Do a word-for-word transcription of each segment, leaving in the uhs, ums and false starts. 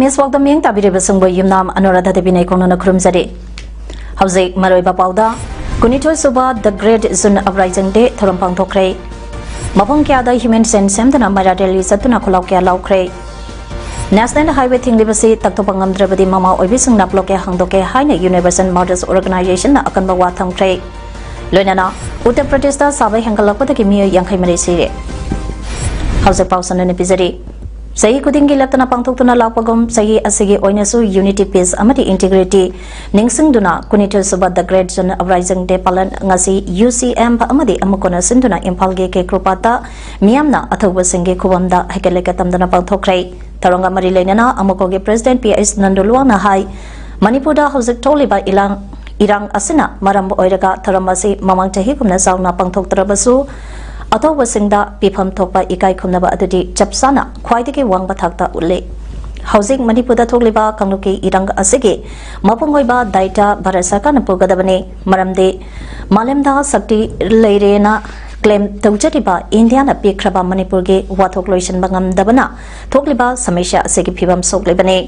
Image ꯋꯥꯛꯇ ꯃꯤꯠꯌꯦꯡ ꯇꯥꯕꯤꯔꯤꯕꯁꯤꯡꯕꯨ ꯌꯨꯝꯅꯥꯝ ꯑꯅꯨꯔꯥꯙ ꯗꯦꯕꯤꯅ ꯏꯀꯣꯛꯅꯅ ꯈꯨꯔꯨꯝꯖꯔꯤ꯫ ꯍꯧꯖꯤꯛ ꯃꯔꯨꯑꯣꯏꯕ ꯄꯥꯎꯗ, ꯀꯨꯟꯅꯤꯊꯣꯏ ꯁꯨꯕ The Great Zone Uprising Day ꯊꯧꯔꯝ ꯄꯥꯡꯊꯣꯛꯈ꯭ꯔꯦ꯫ ꯃꯐꯝ ꯀꯌꯥꯗ ꯍ꯭ꯌꯨꯃꯦꯟ ꯆꯦꯟ ꯁꯦꯝꯗꯨꯅ ꯃꯩꯔꯥ ꯔꯦꯂꯤ ꯆꯠꯇꯨꯅ ꯈꯣꯜꯂꯥꯎ ꯀꯌꯥ ꯂꯥꯎꯈ꯭ꯔꯦ꯫ ꯅꯦꯁꯅꯦꯜ ꯍꯥꯏꯋꯦ ꯊꯤꯡꯂꯤꯕꯁꯤ ꯇꯛꯊꯣꯛꯄ ꯉꯝꯗ꯭ꯔꯕꯗꯤ ꯃꯃꯥ ꯑꯣꯏꯕꯤꯁꯤꯡꯅ ꯕ꯭ꯂꯣꯀꯦꯠ ꯍꯥꯡꯗꯣꯛꯀꯦ ꯍꯥꯏꯅ ꯌꯨꯅꯤꯚꯔꯁꯦꯜ ꯃꯥꯔꯇꯔꯁ ꯑꯣꯔꯒꯅꯥꯏꯖꯦꯁꯟꯅ ꯑꯀꯟꯕ ꯋꯥ ꯊꯝꯈ꯭ꯔꯦ꯫ ꯂꯣꯏꯅꯅ ꯎꯠꯇꯔ ꯄ꯭ꯔꯗꯦꯁꯇ ꯁꯥꯕ ꯍꯦꯟꯒꯠꯂꯛꯄꯗꯒꯤ ꯃꯤꯑꯣꯏ ꯌꯥꯡꯈꯩ ꯃꯔꯤ ꯁꯤꯔꯦ꯫ ꯍꯧꯖꯤꯛ ꯄꯥꯎ ꯁꯟꯗꯣꯏꯅ ꯄꯤꯖꯔꯤ꯫ ꯆꯍꯤ ꯈꯨꯗꯤꯡꯒꯤ ꯂꯦꯞꯇꯅ ꯄꯥꯡꯊꯣꯛꯇꯨꯅ ꯂꯥꯛꯄꯒꯨꯝ, ꯆꯍꯤ ꯑꯁꯤꯒꯤ ꯑꯣꯏꯅꯁꯨ ꯌꯨꯅꯤꯇꯤ, ꯄꯤꯁ ꯑꯃꯗꯤ ꯏꯟꯇꯤꯒ꯭ꯔꯤꯇꯤ ꯅꯤꯡꯁꯤꯡꯗꯨꯅ ꯀꯨꯟꯅꯤꯊꯣꯏ ꯁꯨꯕ The Great Zone Uprising Day ꯄꯥꯂꯟ ꯉꯁꯤ ꯌꯨ ꯁꯤ ꯑꯦꯝ ꯑꯃꯗꯤ ꯑꯃꯨꯀꯣꯅ ꯁꯤꯟꯗꯨꯅ ꯏꯝꯐꯥꯜꯒꯤ ꯀꯦ ꯀ꯭ꯔꯨꯄꯥꯠꯇ ꯃꯤꯌꯥꯝꯅ ꯑꯊꯧꯕꯁꯤꯡꯒꯤ ꯈꯨꯕꯝꯗ ꯍꯩꯀꯠ ꯂꯩꯀꯠ ꯇꯝꯗꯨꯅ ꯄꯥꯡꯊꯣꯛꯈ꯭ꯔꯦ꯫ ꯊꯧꯔꯝꯒ ꯃꯔꯤ ꯂꯩꯅꯅ ꯑꯃꯨꯀꯣꯒꯤ ꯄ꯭ꯔꯦꯁꯤꯗꯦꯟꯠ ꯄꯤ ꯑꯩꯆ ꯅꯟꯗꯨꯂꯨꯋꯥꯡꯅ ꯍꯥꯏ, ꯃꯅꯤꯄꯨꯔꯗ ꯍꯧꯖꯤꯛ ꯊꯣꯛꯂꯤꯕ ꯏꯂꯥꯡ-, ꯏꯔꯥꯡ ꯑꯁꯤꯅ ꯃꯔꯝ ꯑꯣꯏꯔꯒ ꯊꯧꯔꯝ ꯑꯁꯤ ꯃꯃꯥꯡ ꯆꯍꯤꯒꯨꯝꯅ ꯆꯥꯎꯅ ꯄꯥꯡꯊꯣꯛꯇ꯭ꯔꯕꯁꯨ, ꯑꯊꯧꯕꯁꯤꯡꯗ ꯄꯤꯐꯝ ꯊꯣꯛꯄ ꯏꯀꯥꯏ ꯈꯨꯝꯅꯕ ꯑꯗꯨꯗꯤ ꯆꯞ ꯆꯥꯅ ꯈ꯭ꯋꯥꯏꯗꯒꯤ ꯋꯥꯡꯕ ꯊꯥꯛꯇ ꯎꯠꯂꯤ꯫ ꯍꯧꯖꯤꯛ ꯃꯅꯤꯄꯨꯔꯗ ꯊꯣꯛꯂꯤꯕ ꯀꯥꯡꯂꯨꯞꯀꯤ ꯏꯔꯥꯡ ꯑꯁꯤꯒꯤ ꯃꯄꯨꯡ ꯑꯣꯏꯕ ꯗꯥꯏꯇ ꯚꯥꯔꯠ ꯁꯔꯀꯥꯔꯅ ꯄꯨꯒꯗꯕꯅꯤ, ꯃꯔꯝꯗꯤ ꯃꯥꯂꯦꯝꯗ ꯁꯛꯇꯤ ꯂꯩꯔꯦꯅ ꯀ꯭ꯂꯦꯝ ꯇꯧꯖꯔꯤꯕ ꯏꯟꯗꯤꯌꯥꯅ ꯄꯤꯈ꯭ꯔꯕ ꯃꯅꯤꯄꯨꯔꯒꯤ ꯋꯥꯊꯣꯛ ꯂꯣꯏꯁꯤꯟꯕ ꯉꯝꯗꯕꯅ ꯊꯣꯛꯂꯤꯕ ꯁꯃꯁ꯭ꯌꯥ ꯑꯁꯤꯒꯤ ꯐꯤꯕꯝ ꯁꯣꯛꯂꯤꯕꯅꯤ꯫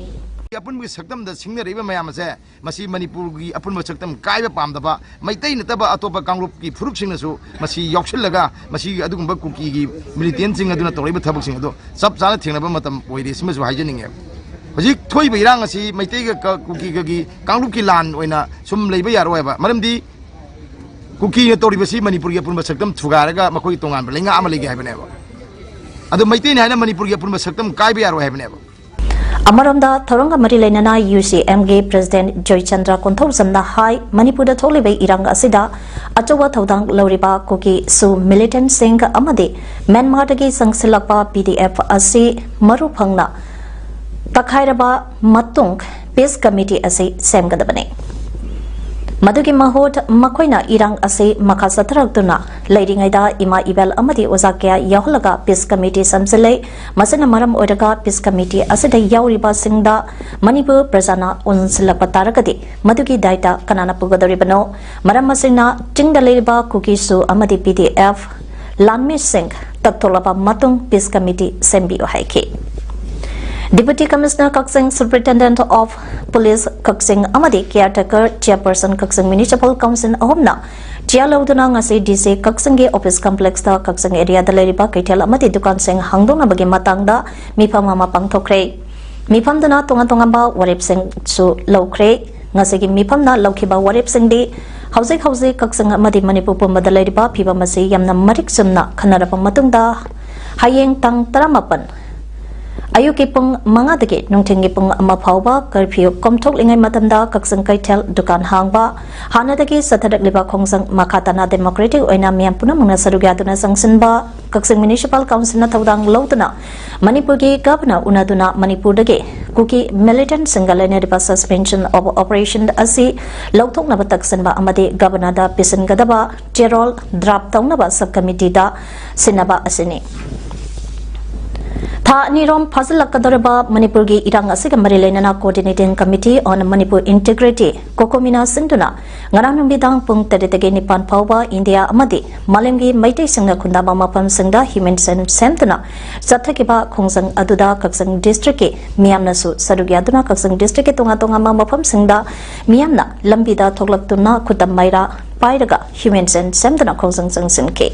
ꯑꯄꯨꯟꯕꯒꯤ ꯁꯛꯇꯝꯗ ꯁꯤꯡꯅꯔꯤꯕ ꯃꯌꯥꯝ ꯑꯁꯦ ꯃꯁꯤ ꯃꯅꯤꯄꯨꯔꯒꯤ ꯑꯄꯨꯟꯕ ꯁꯛꯇꯝ ꯀꯥꯏꯕ ꯄꯥꯝꯗꯕ ꯃꯩꯇꯩ ꯅꯠꯇꯕ ꯑꯇꯣꯞꯄ ꯀꯥꯡꯂꯨꯞꯀꯤ ꯐꯨꯔꯨꯞꯁꯤꯡꯅꯁꯨ ꯃꯁꯤ ꯌꯥꯎꯁꯤꯜꯂꯒ ꯃꯁꯤꯒꯤ ꯑꯗꯨꯒꯨꯝꯕ ꯀꯨꯀꯤꯒꯤ ꯃꯤꯂꯤꯇꯦꯟꯁꯤꯡ ꯑꯗꯨꯅ ꯇꯧꯔꯛꯏꯕ ꯊꯕꯛꯁꯤꯡ ꯑꯗꯨ ꯆꯞ ꯆꯥꯅ ꯊꯦꯡꯅꯕ ꯃꯇꯝ ꯑꯣꯏꯔꯦ ꯁꯤꯃꯁꯨ ꯍꯥꯏꯖꯅꯤꯡꯉꯦ꯫ ꯍꯧꯖꯤꯛ ꯊꯣꯛꯏꯕ ꯏꯔꯥꯡ ꯑꯁꯤ ꯃꯩꯇꯩꯒ ꯀ-, ꯀꯨꯀꯤꯒꯒꯤ ꯀꯥꯡꯂꯨꯞꯀꯤ ꯂꯥꯟ ꯑꯣꯏꯅ ꯁꯨꯝ ꯂꯩꯕ ꯌꯥꯔꯣꯏ ꯍꯥꯏꯕ, ꯃꯔꯝꯗꯤ ꯀꯨꯀꯤꯅ ꯇꯧꯔꯤꯕꯁꯤ ꯃꯅꯤꯄꯨꯔꯒꯤ ꯑꯄꯨꯟꯕ ꯁꯛꯇꯝ ꯊꯨꯒꯥꯏꯔꯒ ꯃꯈꯣꯏꯒꯤ ꯇꯣꯉꯥꯟꯕ ꯂꯩꯉꯥꯛ ꯑꯃ ꯂꯩꯒꯦ ꯍꯥꯏꯕꯅꯦꯕ꯫ ꯑꯗꯨ ꯃꯩꯇꯩꯅ ꯍꯥꯏꯅ ꯃꯅꯤꯄꯨꯔꯒꯤ ꯑꯄꯨꯟꯕ ꯁꯛꯇꯝ ꯀꯥꯏꯕ ꯌꯥꯔꯣꯏ ꯍꯥꯏꯕꯅꯦꯕ꯫ ꯑꯃꯔꯣꯝꯗ, ꯊꯧꯔꯝꯒ ꯃꯔꯤ ꯂꯩꯅꯅ UCMꯒꯤ President ꯖꯣꯏꯆꯟꯗ꯭ꯔ ꯀꯣꯟꯊꯧꯖꯝꯅ ꯍꯥꯏ, ꯃꯅꯤꯄꯨꯔꯗ ꯊꯣꯛꯂꯤꯕ ꯏꯔꯥꯡ ꯑꯁꯤꯗ ꯑꯆꯧꯕ ꯊꯧꯗꯥꯡ ꯂꯧꯔꯤꯕ ꯀꯨꯀꯤ ꯁꯨ militantꯁꯤꯡ ꯑꯃꯗꯤ ꯃ꯭ꯌꯥꯟꯃꯥꯔꯗꯒꯤ ꯆꯪꯁꯤꯜꯂꯛꯄ PDF ꯑꯁꯤ ꯃꯔꯨ ꯐꯪꯅ ꯇꯛꯈꯥꯏꯔꯕ ꯃꯇꯨꯡ Peace Committee ꯑꯁꯤ ꯁꯦꯝꯒꯗꯕꯅꯤ꯫ ꯃꯗꯨꯒꯤ ꯃꯍꯨꯠ ꯃꯈꯣꯏꯅ ꯏꯔꯥꯡ ꯑꯁꯤ ꯃꯈꯥ ꯆꯠꯊꯔꯛꯇꯨꯅ ꯂꯩꯔꯤꯉꯩꯗ ꯏꯃꯥ ꯏꯕꯦꯜ ꯑꯃꯗꯤ ꯑꯣꯖꯥ ꯀꯌꯥ ꯌꯥꯎꯍꯜꯂꯒ Peace Committee ꯁꯦꯝꯖꯤꯜꯂꯦ꯫ ꯃꯁꯤꯅ ꯃꯔꯝ ꯑꯣꯏꯔꯒ Peace Committee ꯑꯁꯤꯗ ꯌꯥꯎꯔꯤꯕꯁꯤꯡꯗ ꯃꯅꯤꯄꯨꯔ ꯄ꯭ꯔꯖꯥꯅ ꯑꯣꯟꯁꯤꯜꯂꯛꯄ ꯇꯥꯔꯒꯗꯤ ꯃꯗꯨꯒꯤ ꯗꯥꯏꯇ ꯀꯅꯥꯅ ꯄꯨꯒꯗꯧꯔꯤꯕꯅꯣ? ꯃꯔꯝ ꯑꯁꯤꯅ ꯆꯤꯡꯗ ꯂꯩꯔꯤꯕ ꯀꯨꯀꯤꯁꯨ ꯑꯃꯗꯤ PDF ꯂꯥꯟꯃꯤꯁꯤꯡ ꯇꯛꯊꯣꯛꯂꯕ ꯃꯇꯨꯡ Peace Committee ꯁꯦꯝꯕꯤꯌꯨ ꯍꯥꯏꯈꯤ꯫ Deputy Commissioner Kakching, Superintendent of Police ꯀꯛꯆꯤꯡ ꯑꯃꯗꯤ Caretaker Chairperson ꯀꯛꯆꯤꯡ Municipal Council ꯑꯍꯨꯝꯅ ꯆꯤꯌꯥ ꯂꯧꯗꯨꯅ ꯉꯁꯤ DC ꯀꯛꯆꯤꯡꯒꯤ office complexꯇ ꯀꯛꯆꯤꯡ areaꯗ ꯂꯩꯔꯤꯕ ꯀꯩꯊꯦꯜ ꯑꯃꯗꯤ ꯗꯨꯀꯥꯟꯁꯤꯡ ꯍꯥꯡꯗꯣꯛꯅꯕꯒꯤ ꯃꯇꯥꯡꯗ ꯃꯤꯐꯝ ꯑꯃ ꯄꯥꯡꯊꯣꯛꯈ꯭ꯔꯦ꯫ ꯃꯤꯐꯝꯗꯨꯅ ꯇꯣꯉꯥꯟ ꯇꯣꯉꯥꯟꯕ ꯋꯥꯔꯦꯞꯁꯤꯡꯁꯨ ꯂꯧꯈ꯭ꯔꯦ꯫ ꯉꯁꯤꯒꯤ ꯃꯤꯐꯝꯅ ꯂꯧꯈꯤꯕ ꯋꯥꯔꯦꯞꯁꯤꯡꯗꯤ ꯍꯧꯖꯤꯛ ꯍꯧꯖꯤꯛ ꯀꯛꯆꯤꯡ ꯑꯃꯗꯤ ꯃꯅꯤꯄꯨꯔ ꯄꯨꯝꯕꯗ ꯂꯩꯔꯤꯕ ꯐꯤꯕꯝ ꯑꯁꯤ ꯌꯥꯝꯅ ꯃꯔꯤꯛ ꯆꯨꯝꯅ ꯈꯟꯅꯔꯕ ꯃꯇꯨꯡꯗ ꯍꯌꯦꯡ ꯇꯥꯡ ꯇꯔꯥꯃꯥꯄꯟ ꯑꯌꯨꯛꯀꯤ ꯄꯨꯡ ꯃꯉꯥꯗꯒꯤ ꯅꯨꯡꯊꯤꯜꯒꯤ ꯄꯨꯡ ꯑꯃ ꯐꯥꯎꯕ curfew ꯀꯣꯝꯊꯣꯛꯂꯤꯉꯩ ꯃꯇꯝꯗ ꯀꯛꯆꯤꯡ ꯀꯩꯊꯦꯜ ꯗꯨꯀꯥꯟ ꯍꯥꯡꯕ, ꯍꯥꯟꯅꯗꯒꯤ ꯆꯠꯊꯔꯛꯂꯤꯕ ꯈꯣꯡꯖꯪ ꯃꯈꯥ ꯇꯥꯅ democratic ꯑꯣꯏꯅ ꯃꯤꯌꯥꯝ ꯄꯨꯝꯅꯃꯛꯅ ꯁꯔꯨꯛ ꯌꯥꯗꯨꯅ ꯆꯪꯁꯤꯟꯕ, ꯀꯛꯆꯤꯡ Municipal Councilꯅ ꯊꯧꯗꯥꯡ ꯂꯧꯗꯨꯅ ꯃꯅꯤꯄꯨꯔꯒꯤ Governor ꯎꯅꯗꯨꯅ ꯃꯅꯤꯄꯨꯔꯗꯒꯤ ꯀꯨꯀꯤ militantꯁꯤꯡꯒ ꯂꯩꯅꯔꯤꯕ Suspension of Operation ꯑꯁꯤ ꯂꯧꯊꯣꯛꯅꯕ ꯇꯛꯁꯤꯟꯕ ꯑꯃꯗꯤ Governorꯗ ꯄꯤꯁꯤꯟꯒꯗꯕ ꯆꯦꯔꯣꯜ draft ꯇꯧꯅꯕ Sub Committeeꯗ ꯁꯤꯟꯅꯕ ꯑꯁꯤꯅꯤ꯫ ꯊꯥ ꯑꯅꯤꯔꯣꯝ ꯐꯥꯖꯤꯜꯂꯛꯀꯗꯧꯔꯤꯕ ꯃꯅꯤꯄꯨꯔꯒꯤ ꯏꯔꯥꯡ ꯑꯁꯤꯒ ꯃꯔꯤ ꯂꯩꯅꯅ Coordinating Committee on Manipur Integrity, COCOMIꯅ ꯁꯤꯟꯗꯨꯅ ꯉꯔꯥꯡ ꯅꯨꯃꯤꯗꯥꯡ ꯄꯨꯡ ꯇꯔꯦꯠꯇꯒꯤ ꯅꯤꯄꯥꯟ ꯐꯥꯎꯕ ꯏꯟꯗꯤꯌꯥ ꯑꯃꯗꯤ ꯃꯥꯂꯦꯝꯒꯤ ꯃꯩꯇꯩꯁꯤꯡꯅ ꯈꯨꯟꯗꯥꯕ ꯃꯐꯝꯁꯤꯡꯗ human chain ꯁꯦꯝꯗꯨꯅ ꯆꯠꯊꯈꯤꯕ ꯈꯣꯡꯖꯪ ꯑꯗꯨꯗ ꯀꯛꯆꯤꯡ districtꯀꯤ ꯃꯤꯌꯥꯝꯅꯁꯨ ꯁꯔꯨꯛ ꯌꯥꯗꯨꯅ ꯀꯛꯆꯤꯡ districtꯀꯤ ꯇꯣꯉꯥꯟ ꯇꯣꯉꯥꯟꯕ ꯃꯐꯝꯁꯤꯡꯗ ꯃꯤꯌꯥꯝꯅ ꯂꯝꯕꯤꯗ ꯊꯣꯛꯂꯛꯇꯨꯅ ꯈꯨꯠꯇ ꯃꯩꯔꯥ ꯄꯥꯏꯔꯒ human chain ꯁꯦꯝꯗꯨꯅ ꯈꯣꯡꯖꯪ ꯆꯪꯁꯤꯟꯈꯤ꯫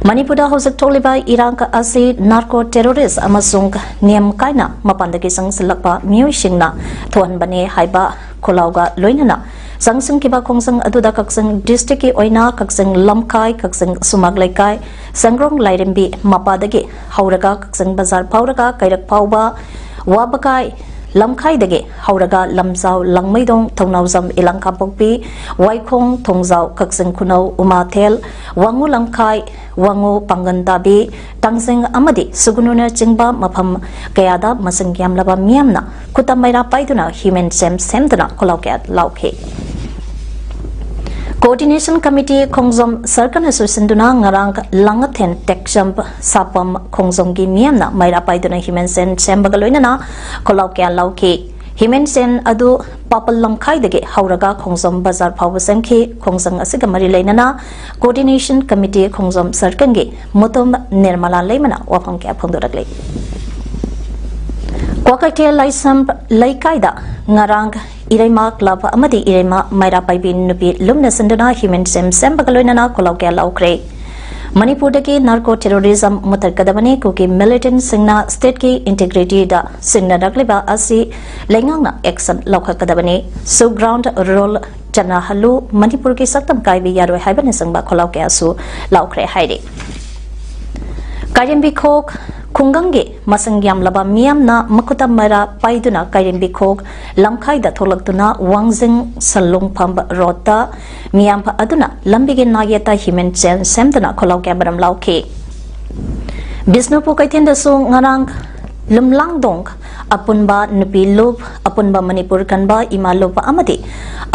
ꯃꯅꯤꯄꯨꯔꯗ ꯍꯧꯖꯤꯛ ꯊꯣꯛꯂꯤꯕ ꯏꯔꯥꯡ ꯑꯁꯤ narco terrorist ꯑꯃꯁꯨꯡ ꯅꯤꯌꯝ ꯀꯥꯏꯅ ꯃꯄꯥꯟꯗꯒꯤ ꯆꯪꯁꯤꯜꯂꯛꯄ ꯃꯤꯑꯣꯏꯁꯤꯡꯅ ꯊꯣꯛꯍꯟꯕꯅꯦ ꯍꯥꯏꯕ ꯈꯣꯜꯂꯥꯎꯒ ꯂꯣꯏꯅꯅ ꯆꯪꯁꯤꯟꯈꯤꯕ ꯈꯣꯡꯖꯪ ꯑꯗꯨꯗ ꯀꯛꯆꯤꯡ districtꯀꯤ ꯑꯣꯏꯅ ꯀꯛꯆꯤꯡ ꯂꯝꯈꯥꯏ, ꯀꯛꯆꯤꯡ ꯁꯨꯃꯥꯛ ꯂꯩꯀꯥꯏ, ꯁꯪꯒ꯭ꯔꯣꯡ ꯂꯥꯏꯔꯦꯝꯕꯤ ꯃꯄꯥꯗꯒꯤ ꯍꯧꯔꯒ ꯀꯛꯆꯤꯡ ꯕꯖꯥꯔ ꯐꯥꯎꯔꯒ ꯀꯩꯔꯛ ꯐꯥꯎꯕ ꯋꯥꯕꯒꯥꯏ ꯂꯝꯈꯥꯏꯗꯒꯤ ꯍꯧꯔꯒ ꯂꯝꯖꯥꯎ, ꯂꯥꯡꯃꯩꯗꯣꯡ, ꯊꯧꯅꯥꯎꯖꯝ, ꯏꯂꯥꯡ ꯀꯥꯡꯄꯣꯛꯄꯤ, ꯋꯥꯏꯈꯣꯡ, ꯊꯣꯡꯖꯥꯎ, ꯀꯛꯆꯤꯡ ꯈꯨꯅꯧ, ꯎꯃꯥꯊꯦꯜ, ꯋꯥꯉꯨ ꯂꯝꯈꯥꯏ, ꯋꯥꯉꯨ, ꯄꯥꯡꯒꯟ ꯇꯥꯕꯤ, ꯇꯥꯡꯖꯤꯡ ꯑꯃꯗꯤ ꯁꯨꯒꯨꯅꯨꯅꯆꯤꯡꯕ ꯃꯐꯝ ꯀꯌꯥꯗ ꯃꯁꯤꯡ ꯌꯥꯝꯂꯕ ꯃꯤꯌꯥꯝꯅ ꯈꯨꯠꯇ ꯃꯩꯔꯥ ꯄꯥꯏꯗꯨꯅ ꯍ꯭ꯌꯨꯃꯦꯟ ꯁꯦꯝ ꯁꯦꯝꯗꯨꯅ ꯈꯣꯜꯂꯥꯎ ꯀꯌꯥ ꯂꯥꯎꯈꯤ꯫ ꯀꯣꯑꯣꯔꯗꯤꯅꯦꯁꯟ ꯀꯃꯤꯇꯤ ꯈꯣꯡꯖꯣꯝ ꯁꯔꯀꯜꯅꯁꯨ ꯁꯤꯟꯗꯨꯅ ꯉꯔꯥꯡ ꯂꯥꯡꯉꯊꯦꯟ ꯇꯦꯛꯆꯝ ꯁꯥꯄꯝ ꯈꯣꯡꯖꯣꯝꯒꯤ ꯃꯤꯌꯥꯝꯅ ꯃꯩꯔꯥ ꯄꯥꯏꯗꯨꯅ ꯍ꯭ꯌꯨꯃꯦꯟ ꯁꯦꯝ ꯁꯦꯝꯕꯒ ꯂꯣꯏꯅꯅ ꯈꯣꯜꯂꯥꯎ ꯀꯌꯥ ꯂꯥꯎꯈꯤ꯫ ꯍ꯭ꯌꯨꯃꯦꯟ ꯁꯦꯝ ꯑꯗꯨ ꯄꯥꯄꯜ ꯂꯝꯈꯥꯏꯗꯒꯤ ꯍꯧꯔꯒ ꯈꯣꯡꯖꯣꯝ ꯕꯖꯥꯔ ꯐꯥꯎꯕ ꯁꯦꯝꯈꯤ꯫ ꯈꯣꯡꯖꯪ ꯑꯁꯤꯒ ꯃꯔꯤ ꯂꯩꯅꯅ ꯀꯣꯑꯣꯔꯗꯤꯅꯦꯁꯟ ꯀꯃꯤꯇꯤ ꯈꯣꯡꯖꯣꯝ ꯁꯔꯀꯜꯒꯤ ꯃꯨꯇꯨꯝ ꯅꯤꯔꯃꯂꯥ ꯂꯩꯃꯅ ꯋꯥꯐꯝ ꯀꯌꯥ ꯐꯣꯡꯗꯣꯔꯛꯂꯤ꯫ ꯀ꯭ꯋꯥꯀꯩꯊꯦꯜ ꯂꯥꯏꯁꯝ ꯂꯩꯀꯥꯏꯗ ꯉꯔꯥꯡ ꯏꯔꯩꯃ ꯀ꯭ꯂꯕ ꯑꯃꯗꯤ ꯏꯔꯩꯃ ꯃꯩꯔꯥ ꯄꯥꯏꯕꯤ ꯅꯨꯄꯤ ꯂꯨꯝꯅ ꯁꯤꯟꯗꯨꯅ ꯍ꯭ꯌꯨꯃꯦꯟ ꯁꯦꯝ ꯁꯦꯝꯕꯒ ꯂꯣꯏꯅꯅ ꯈꯣꯜꯂꯥꯎ ꯀꯌꯥ ꯂꯥꯎꯈ꯭ꯔꯦ꯫ ꯃꯅꯤꯄꯨꯔꯗꯒꯤ ꯅꯥꯔꯀꯣ ꯇꯦꯔꯣꯔꯤꯖꯝ ꯃꯨꯊꯠꯀꯗꯕꯅꯤ, ꯀꯨꯀꯤ ꯃꯤꯂꯤꯇꯦꯟꯠꯁꯤꯡꯅ ꯁ꯭ꯇꯦꯠꯀꯤ ꯏꯟꯇꯤꯒ꯭ꯔꯤꯇꯤꯗ ꯁꯤꯡꯅꯔꯛꯂꯤꯕ ꯑꯁꯤ ꯂꯩꯉꯥꯛꯅ ꯑꯦꯛꯁꯟ ꯂꯧꯈꯠꯀꯗꯕꯅꯤ, ꯁꯨ ꯒ꯭ꯔꯥꯎꯟꯗ ꯔꯨꯜ ꯆꯠꯅꯍꯜꯂꯨ, ꯃꯅꯤꯄꯨꯔꯒꯤ ꯁꯛꯇꯝ ꯀꯥꯏꯕ ꯌꯥꯔꯣꯏ ꯍꯥꯏꯕꯅꯆꯤꯡꯕ ꯈꯣꯜꯂꯥꯎ ꯀꯌꯥꯁꯨ ꯂꯥꯎꯈ꯭ꯔꯦ ꯍꯥꯏꯔꯤ꯫ ꯀꯥꯏꯔꯦꯝꯕꯤꯈꯣꯛ ꯈꯨꯡꯒꯪꯒꯤ ꯃꯁꯤꯡ ꯌꯥꯝꯂꯕ ꯃꯤꯌꯥꯝꯅ ꯃꯈꯨꯠꯇ ꯃꯩꯔꯥ ꯄꯥꯏꯗꯨꯅ ꯀꯥꯏꯔꯦꯝꯕꯤꯈꯣꯛ ꯂꯝꯈꯥꯏꯗ ꯊꯣꯛꯂꯛꯇꯨꯅ ꯋꯥꯡꯖꯤꯡ ꯁꯂꯨꯡꯐꯝ ꯔꯣꯗꯇ ꯃꯤꯌꯥꯝ ꯑꯗꯨꯅ ꯂꯝꯕꯤꯒꯤ ꯅꯥꯌꯦꯠꯇ ꯍ꯭ꯌꯨꯃꯦꯟ ꯁꯦꯝ ꯁꯦꯝꯗꯨꯅ ꯈꯣꯜꯂꯥꯎ ꯀꯌꯥ ꯃꯔꯝ ꯂꯥꯎꯈꯤ꯫ ꯕꯤꯁꯅꯨꯄꯨꯔ ꯀꯩꯊꯦꯜꯗꯁꯨ ꯉꯔꯥꯡ ꯂꯨꯝꯂꯥꯡꯗꯣꯡ ꯑꯄꯨꯟꯕ ꯅꯨꯄꯤ ꯂꯨꯞ, ꯑꯄꯨꯟꯕ ꯃꯅꯤꯄꯨꯔ ꯀꯟꯕ ꯏꯃꯥ ꯂꯨꯞ ꯑꯃꯗꯤ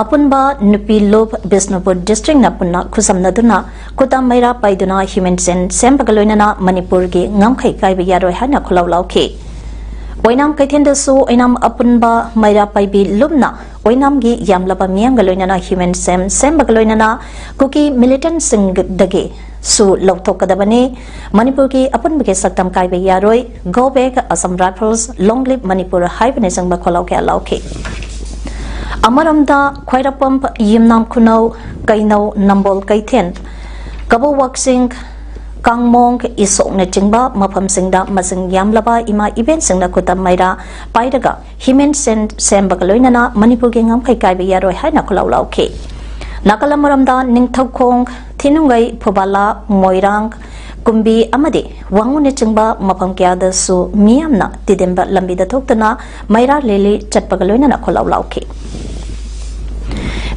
ꯑꯄꯨꯟꯕ ꯅꯨꯄꯤ ꯂꯨꯞ ꯕꯤꯁꯅꯨꯄꯨꯔ ꯗꯤꯁꯇ꯭ꯔꯤꯛꯅ ꯄꯨꯟꯅ ꯈꯨꯠꯁꯝꯅꯗꯨꯅ ꯈꯨꯠꯇ ꯃꯩꯔꯥ ꯄꯥꯏꯗꯨꯅ ꯍ꯭ꯌꯨꯃꯦꯟ ꯁꯦꯝ ꯁꯦꯝꯕꯒ ꯂꯣꯏꯅꯅ ꯃꯅꯤꯄꯨꯔꯒꯤ ꯉꯝꯈꯩ ꯀꯥꯏꯕ ꯌꯥꯔꯣꯏ ꯍꯥꯏꯅ ꯈꯨꯜꯂꯥꯎ ꯂꯥꯎꯈꯤ꯫ ꯑꯣꯏꯅꯥꯝ ꯀꯩꯊꯦꯜꯗꯁꯨ ꯑꯣꯏꯅꯥꯝ ꯑꯄꯨꯟꯕ ꯃꯩꯔꯥ ꯄꯥꯏꯕꯤ ꯂꯨꯞꯅ ꯑꯣꯏꯅꯥꯝꯒꯤ ꯌꯥꯝꯂꯕ ꯃꯤꯌꯥꯝꯒ ꯂꯣꯏꯅꯅ ꯍ꯭ꯌꯨꯃꯦꯟ ꯁꯦꯝ ꯁꯦꯝꯕꯒ ꯂꯣꯏꯅꯅ ꯀꯨꯀꯤ ꯃꯤꯂꯤꯇꯦꯟꯠꯁꯤꯡꯗꯒꯤ ꯁꯨ ꯂꯧꯊꯣꯛꯀꯗꯕꯅꯤ꯫ ꯃꯅꯤꯄꯨꯔꯒꯤ ꯑꯄꯨꯟꯕꯒꯤ ꯁꯛꯇꯝ ꯀꯥꯏꯕ ꯌꯥꯔꯣꯏ꯫ Go back Assam Rifles, long live Manipur ꯍꯥꯏꯕꯅꯆꯤꯡꯕ ꯈꯣꯜꯂꯥꯎ ꯀꯌꯥ ꯂꯥꯎꯈꯤ꯫ ꯑꯃꯔꯣꯝꯗ ꯈ꯭ꯋꯥꯏꯔꯥꯛꯄꯝ, ꯌꯨꯝꯅꯥꯝ ꯈꯨꯅꯧ, ꯀꯩꯅꯧ, ꯅꯝꯕꯣꯜ ꯀꯩꯊꯦꯜ, ꯀꯕꯣꯛ ꯋꯥꯛꯆꯤꯡ, ꯀꯥꯡꯃꯣꯡ, ꯏꯁꯣꯛꯅꯆꯤꯡꯕ ꯃꯐꯝꯁꯤꯡꯗ ꯃꯁꯤꯡ ꯌꯥꯝꯂꯕ ꯏꯃꯥ ꯏꯕꯦꯟꯁꯤꯡꯅ ꯈꯨꯠꯇ ꯃꯩꯔꯥ ꯄꯥꯏꯔꯒ ꯍ꯭ꯌꯨꯃꯦꯟ ꯁꯦꯝ ꯁꯦꯝꯕꯒ ꯂꯣꯏꯅꯅ ꯃꯅꯤꯄꯨꯔꯒꯤ ꯉꯝꯈꯩ ꯀꯥꯏꯕ ꯌꯥꯔꯣꯏ ꯍꯥꯏꯅ ꯈꯨꯜꯂꯥꯎ ꯂꯥꯎꯈꯤ꯫ ꯅꯥꯀꯜ ꯑꯃꯔꯣꯝꯗ ꯅꯤꯡꯊꯧꯈꯣꯡ, ꯊꯤꯅꯨꯡꯒꯩ, ꯐꯨꯕꯥꯂꯥ, ꯃꯣꯏꯔꯥꯡ, ꯀꯨꯝꯕꯤ ꯑꯃꯗꯤ ꯋꯥꯉꯨꯅꯆꯤꯡꯕ ꯃꯐꯝ ꯀꯌꯥꯗꯁꯨ ꯃꯤꯌꯥꯝꯅ ꯇꯤꯗꯤꯝꯕ ꯂꯝꯕꯤꯗ ꯊꯣꯛꯇꯨꯅ ꯃꯩꯔꯥ ꯂꯤꯂꯤ ꯆꯠꯄꯒ ꯂꯣꯏꯅꯅ ꯈꯣꯜꯂꯥꯎ ꯂꯥꯎꯈꯤ꯫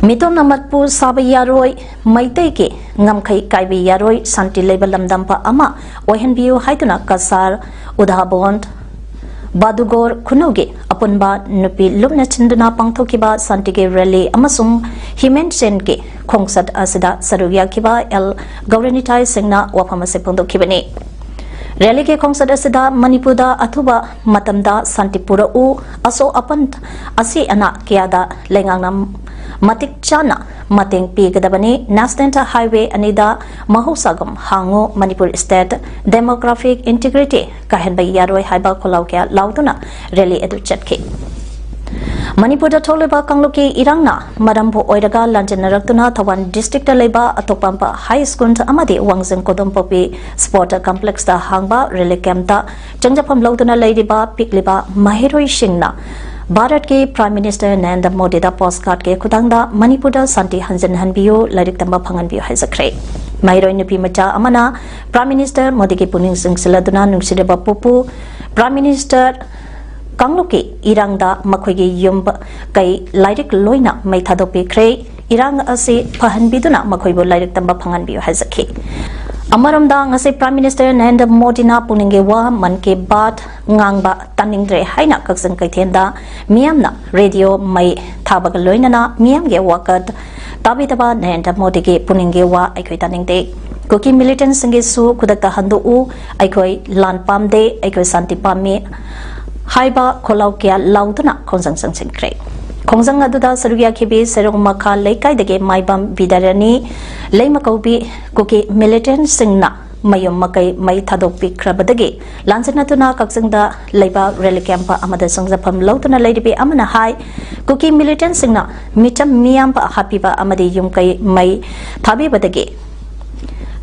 ꯃꯤꯇꯣꯞꯅ ꯃꯠꯄꯨ ꯁꯥꯕ ꯌꯥꯔꯣꯏ, ꯃꯩꯇꯩꯒꯤ ꯉꯝꯈꯩ ꯀꯥꯏꯕ ꯌꯥꯔꯣꯏ, ꯁꯥꯟꯇꯤ ꯂꯩꯕ ꯂꯝꯗꯝꯕ ꯑꯃ ꯑꯣꯏꯍꯟꯕꯤꯌꯨ ꯍꯥꯏꯗꯨꯅ ꯀꯁꯥꯔ, ꯎꯗꯥꯕꯣꯟ, ꯕꯥꯗꯨꯒꯣꯔ ꯈꯨꯅꯧꯒꯤ ꯑꯄꯨꯟꯕ ꯅꯨꯄꯤ ꯂꯨꯞꯅ ꯆꯤꯟꯗꯨꯅ ꯄꯥꯡꯊꯣꯛꯈꯤꯕ ꯁꯥꯟꯇꯤꯒꯤ ꯔꯦꯂꯤ ꯑꯃꯁꯨꯡ ꯍ꯭ꯌꯨꯃꯦꯟ ꯆꯦꯟꯒꯤ ꯈꯣꯡꯆꯠ ꯑꯁꯤꯗ ꯁꯔꯨꯛ ꯌꯥꯈꯤꯕ ꯑꯦꯜ ꯒꯧꯔꯤꯅꯤꯇꯥꯏ ꯁꯤꯡꯅ ꯋꯥꯐꯝ ꯑꯁꯤ ꯐꯣꯡꯗꯣꯛꯈꯤꯕꯅꯤ꯫ ꯔꯦꯂꯤꯒꯤ ꯈꯣꯡꯆꯠ ꯑꯁꯤꯗ ꯃꯅꯤꯄꯨꯔꯗ ꯑꯊꯨꯕ ꯃꯇꯝꯗ ꯁꯥꯟꯇꯤ ꯄꯨꯔꯛꯎ, ꯑꯁꯣꯛ ꯑꯄꯟ, ꯑꯁꯤ ꯑꯅꯥ ꯀꯌꯥꯗ ꯂꯩꯉꯥꯛꯅ ꯃꯇꯤꯛ ꯆꯥꯅ ꯃꯇꯦꯡ ꯄꯤꯒꯗꯕꯅꯤ, ꯅꯦꯁꯅꯦꯜ ꯍꯥꯏꯋꯦ ꯑꯅꯤꯗ ꯃꯍꯧꯁꯥꯒꯨꯝ ꯍꯥꯡꯉꯨ, ꯃꯅꯤꯄꯨꯔ ꯁ꯭ꯇꯦꯠ ꯗꯦꯃꯣꯒ꯭ꯔꯥꯐꯤꯛ ꯏꯟꯇꯤꯒ꯭ꯔꯤꯇꯤ ꯀꯥꯏꯍꯟꯕ ꯌꯥꯔꯣꯏ ꯍꯥꯏꯕ ꯈꯣꯜꯂꯥꯎ ꯀꯌꯥ ꯂꯥꯎꯗꯨꯅ ꯔꯦꯂꯤ ꯑꯗꯨ ꯆꯠꯈꯤ꯫ ꯃꯅꯤꯄꯨꯔꯗ ꯊꯣꯛꯂꯤꯕ ꯀꯥꯡꯂꯨꯞꯀꯤ ꯏꯔꯥꯡꯅ ꯃꯔꯝꯕꯨ ꯑꯣꯏꯔꯒ ꯂꯥꯟꯖꯦꯟꯅꯔꯛꯇꯨꯅ ꯊꯧꯕꯥꯜ ꯗꯤꯁꯇ꯭ꯔꯤꯛꯇ ꯂꯩꯕ ꯑꯇꯣꯞꯄꯝꯕ ꯍꯥꯏ ꯁ꯭ꯀꯨꯜ ꯑꯃꯗꯤ ꯋꯥꯡꯖꯤꯡ ꯀꯣꯗꯣꯝꯄꯣꯛꯄꯤ ꯁ꯭ꯄꯣꯔꯠ ꯀꯝꯄ꯭ꯂꯦꯛꯁꯇ ꯍꯥꯡꯕ ꯔꯤꯂꯤꯐ ꯀꯦꯝꯞꯇ ꯆꯪꯖꯐꯝ ꯂꯧꯗꯨꯅ ꯂꯩꯔꯤꯕ ꯄꯤꯛꯂꯤꯕ ꯃꯍꯩꯔꯣꯏꯁꯤꯡꯅ ꯚꯥꯔꯠꯀꯤ ꯄ꯭ꯔꯥꯏꯝ ꯃꯤꯅꯤꯁꯇꯔ ꯅꯔꯦꯟꯗ꯭ꯔ ꯃꯣꯗꯤꯗ ꯄꯣꯁ ꯀꯥꯔꯗꯀꯤ ꯈꯨꯠꯊꯥꯡꯗ ꯃꯅꯤꯄꯨꯔꯗ ꯁꯥꯟꯇꯤ ꯍꯟꯖꯤꯟꯍꯟꯕꯤꯌꯨ, ꯂꯥꯏꯔꯤꯛ ꯇꯝꯕ ꯐꯪꯍꯟꯕꯤꯌꯨ ꯍꯥꯏꯖꯈ꯭ꯔꯦ꯫ ꯃꯍꯩꯔꯣꯏ ꯅꯨꯄꯤ ꯃꯆꯥ ꯑꯃꯅ ꯄ꯭ꯔꯥꯏꯝ ꯃꯤꯅꯤꯁꯇꯔ ꯃꯣꯗꯤꯒꯤ ꯄꯨꯛꯅꯤꯡ ꯆꯤꯡꯁꯤꯜꯂꯗꯨꯅ, ꯅꯨꯡꯁꯤꯔꯕ ꯄꯨꯄꯨ ꯄ꯭ꯔꯥꯏꯝ ꯃꯤꯅꯤꯁꯇꯔ, ꯀꯥꯡꯂꯨꯞꯀꯤ ꯏꯔꯥꯡꯗ ꯃꯈꯣꯏꯒꯤ ꯌꯨꯝ ꯀꯩ ꯂꯥꯏꯔꯤꯛ ꯂꯣꯏꯅ ꯃꯩ ꯊꯥꯗꯣꯛꯄꯤꯈ꯭ꯔꯦ꯫ ꯏꯔꯥꯡ ꯑꯁꯤ ꯐꯍꯟꯕꯤꯗꯨꯅ ꯃꯈꯣꯏꯕꯨ ꯂꯥꯏꯔꯤꯛ ꯇꯝꯕ ꯐꯪꯍꯟꯕꯤꯌꯨ ꯍꯥꯏꯖꯈꯤ꯫ ꯑꯃꯔꯣꯝꯗ ꯉꯁꯤ ꯄ꯭ꯔꯥꯏꯝ ꯃꯤꯅꯤꯁꯇꯔ ꯅꯔꯦꯟꯗ꯭ꯔ ꯃꯣꯗꯤꯅ ꯄꯨꯛꯅꯤꯡꯒꯤ ꯋꯥ ꯃꯟ ꯀꯤ ꯕꯥꯠ ꯉꯥꯡꯕ ꯇꯥꯅꯤꯡꯗ꯭ꯔꯦ ꯍꯥꯏꯅ ꯀꯛꯆꯤꯡ ꯀꯩꯊꯦꯜꯗ ꯃꯤꯌꯥꯝꯅ ꯔꯦꯗꯤꯑꯣ ꯃꯩ ꯊꯥꯕꯒ ꯂꯣꯏꯅꯅ ꯃꯤꯌꯥꯝꯒꯤ ꯋꯥꯀꯠ ꯇꯥꯕꯤꯗꯕ ꯅꯔꯦꯟꯗ꯭ꯔ ꯃꯣꯗꯤꯒꯤ ꯄꯨꯛꯅꯤꯡꯒꯤ ꯋꯥ ꯑꯩꯈꯣꯏ ꯇꯥꯅꯤꯡꯗꯦ꯫ ꯀꯨꯀꯤ ꯃꯤꯂꯤꯇꯦꯟꯠꯁꯤꯡꯒꯤꯁꯨ ꯈꯨꯗꯛꯇ ꯍꯟꯗꯣꯛꯎ, ꯑꯩꯈꯣꯏ ꯂꯥꯟ ꯄꯥꯝꯗꯦ, ꯑꯩꯈꯣꯏ ꯁꯥꯟꯇꯤ ꯄꯥꯝꯃꯤ ꯍꯥꯏꯕ ꯈꯣꯜꯂꯥꯎ ꯀꯌꯥ ꯂꯥꯎꯗꯨꯅ ꯈꯣꯡꯖꯪ ꯆꯪꯁꯤꯟꯈ꯭ꯔꯦ꯫ ꯈꯣꯡꯖꯪ ꯑꯗꯨꯗ ꯁꯔꯨꯛ ꯌꯥꯈꯤꯕꯤ ꯁꯦꯔꯧ ꯃꯈꯥ ꯂꯩꯀꯥꯏꯗꯒꯤ ꯃꯥꯏꯕꯝ ꯕꯤꯗ꯭ꯌꯥꯔꯥꯅꯤ ꯂꯩꯃꯀꯧꯕꯤ ꯀꯨꯀꯤ ꯃꯤꯂꯤꯇꯦꯟꯠꯁꯤꯡꯅ ꯃꯌꯨꯝ ꯃꯀꯩ ꯃꯩ ꯊꯥꯗꯣꯛꯄꯤꯈ꯭ꯔꯕꯗꯒꯤ ꯂꯥꯟꯖꯦꯟꯅꯗꯨꯅ ꯀꯛꯆꯤꯡꯗ ꯂꯩꯕ ꯔꯦꯂꯤ ꯀꯦꯝꯞ ꯑꯃꯗ ꯆꯪꯖꯐꯝ ꯂꯧꯗꯨꯅ ꯂꯩꯔꯤꯕꯤ ꯑꯃꯅ ꯍꯥꯏ, ꯀꯨꯀꯤ ꯃꯤꯂꯤꯇꯦꯟꯠꯁꯤꯡꯅ ꯃꯤꯆꯝ ꯃꯤꯌꯥꯝꯕ ꯍꯥꯠꯄꯤꯕ ꯑꯃꯗꯤ ꯌꯨꯝ ꯀꯩ ꯃꯩ ꯊꯥꯕꯤꯕꯗꯒꯤ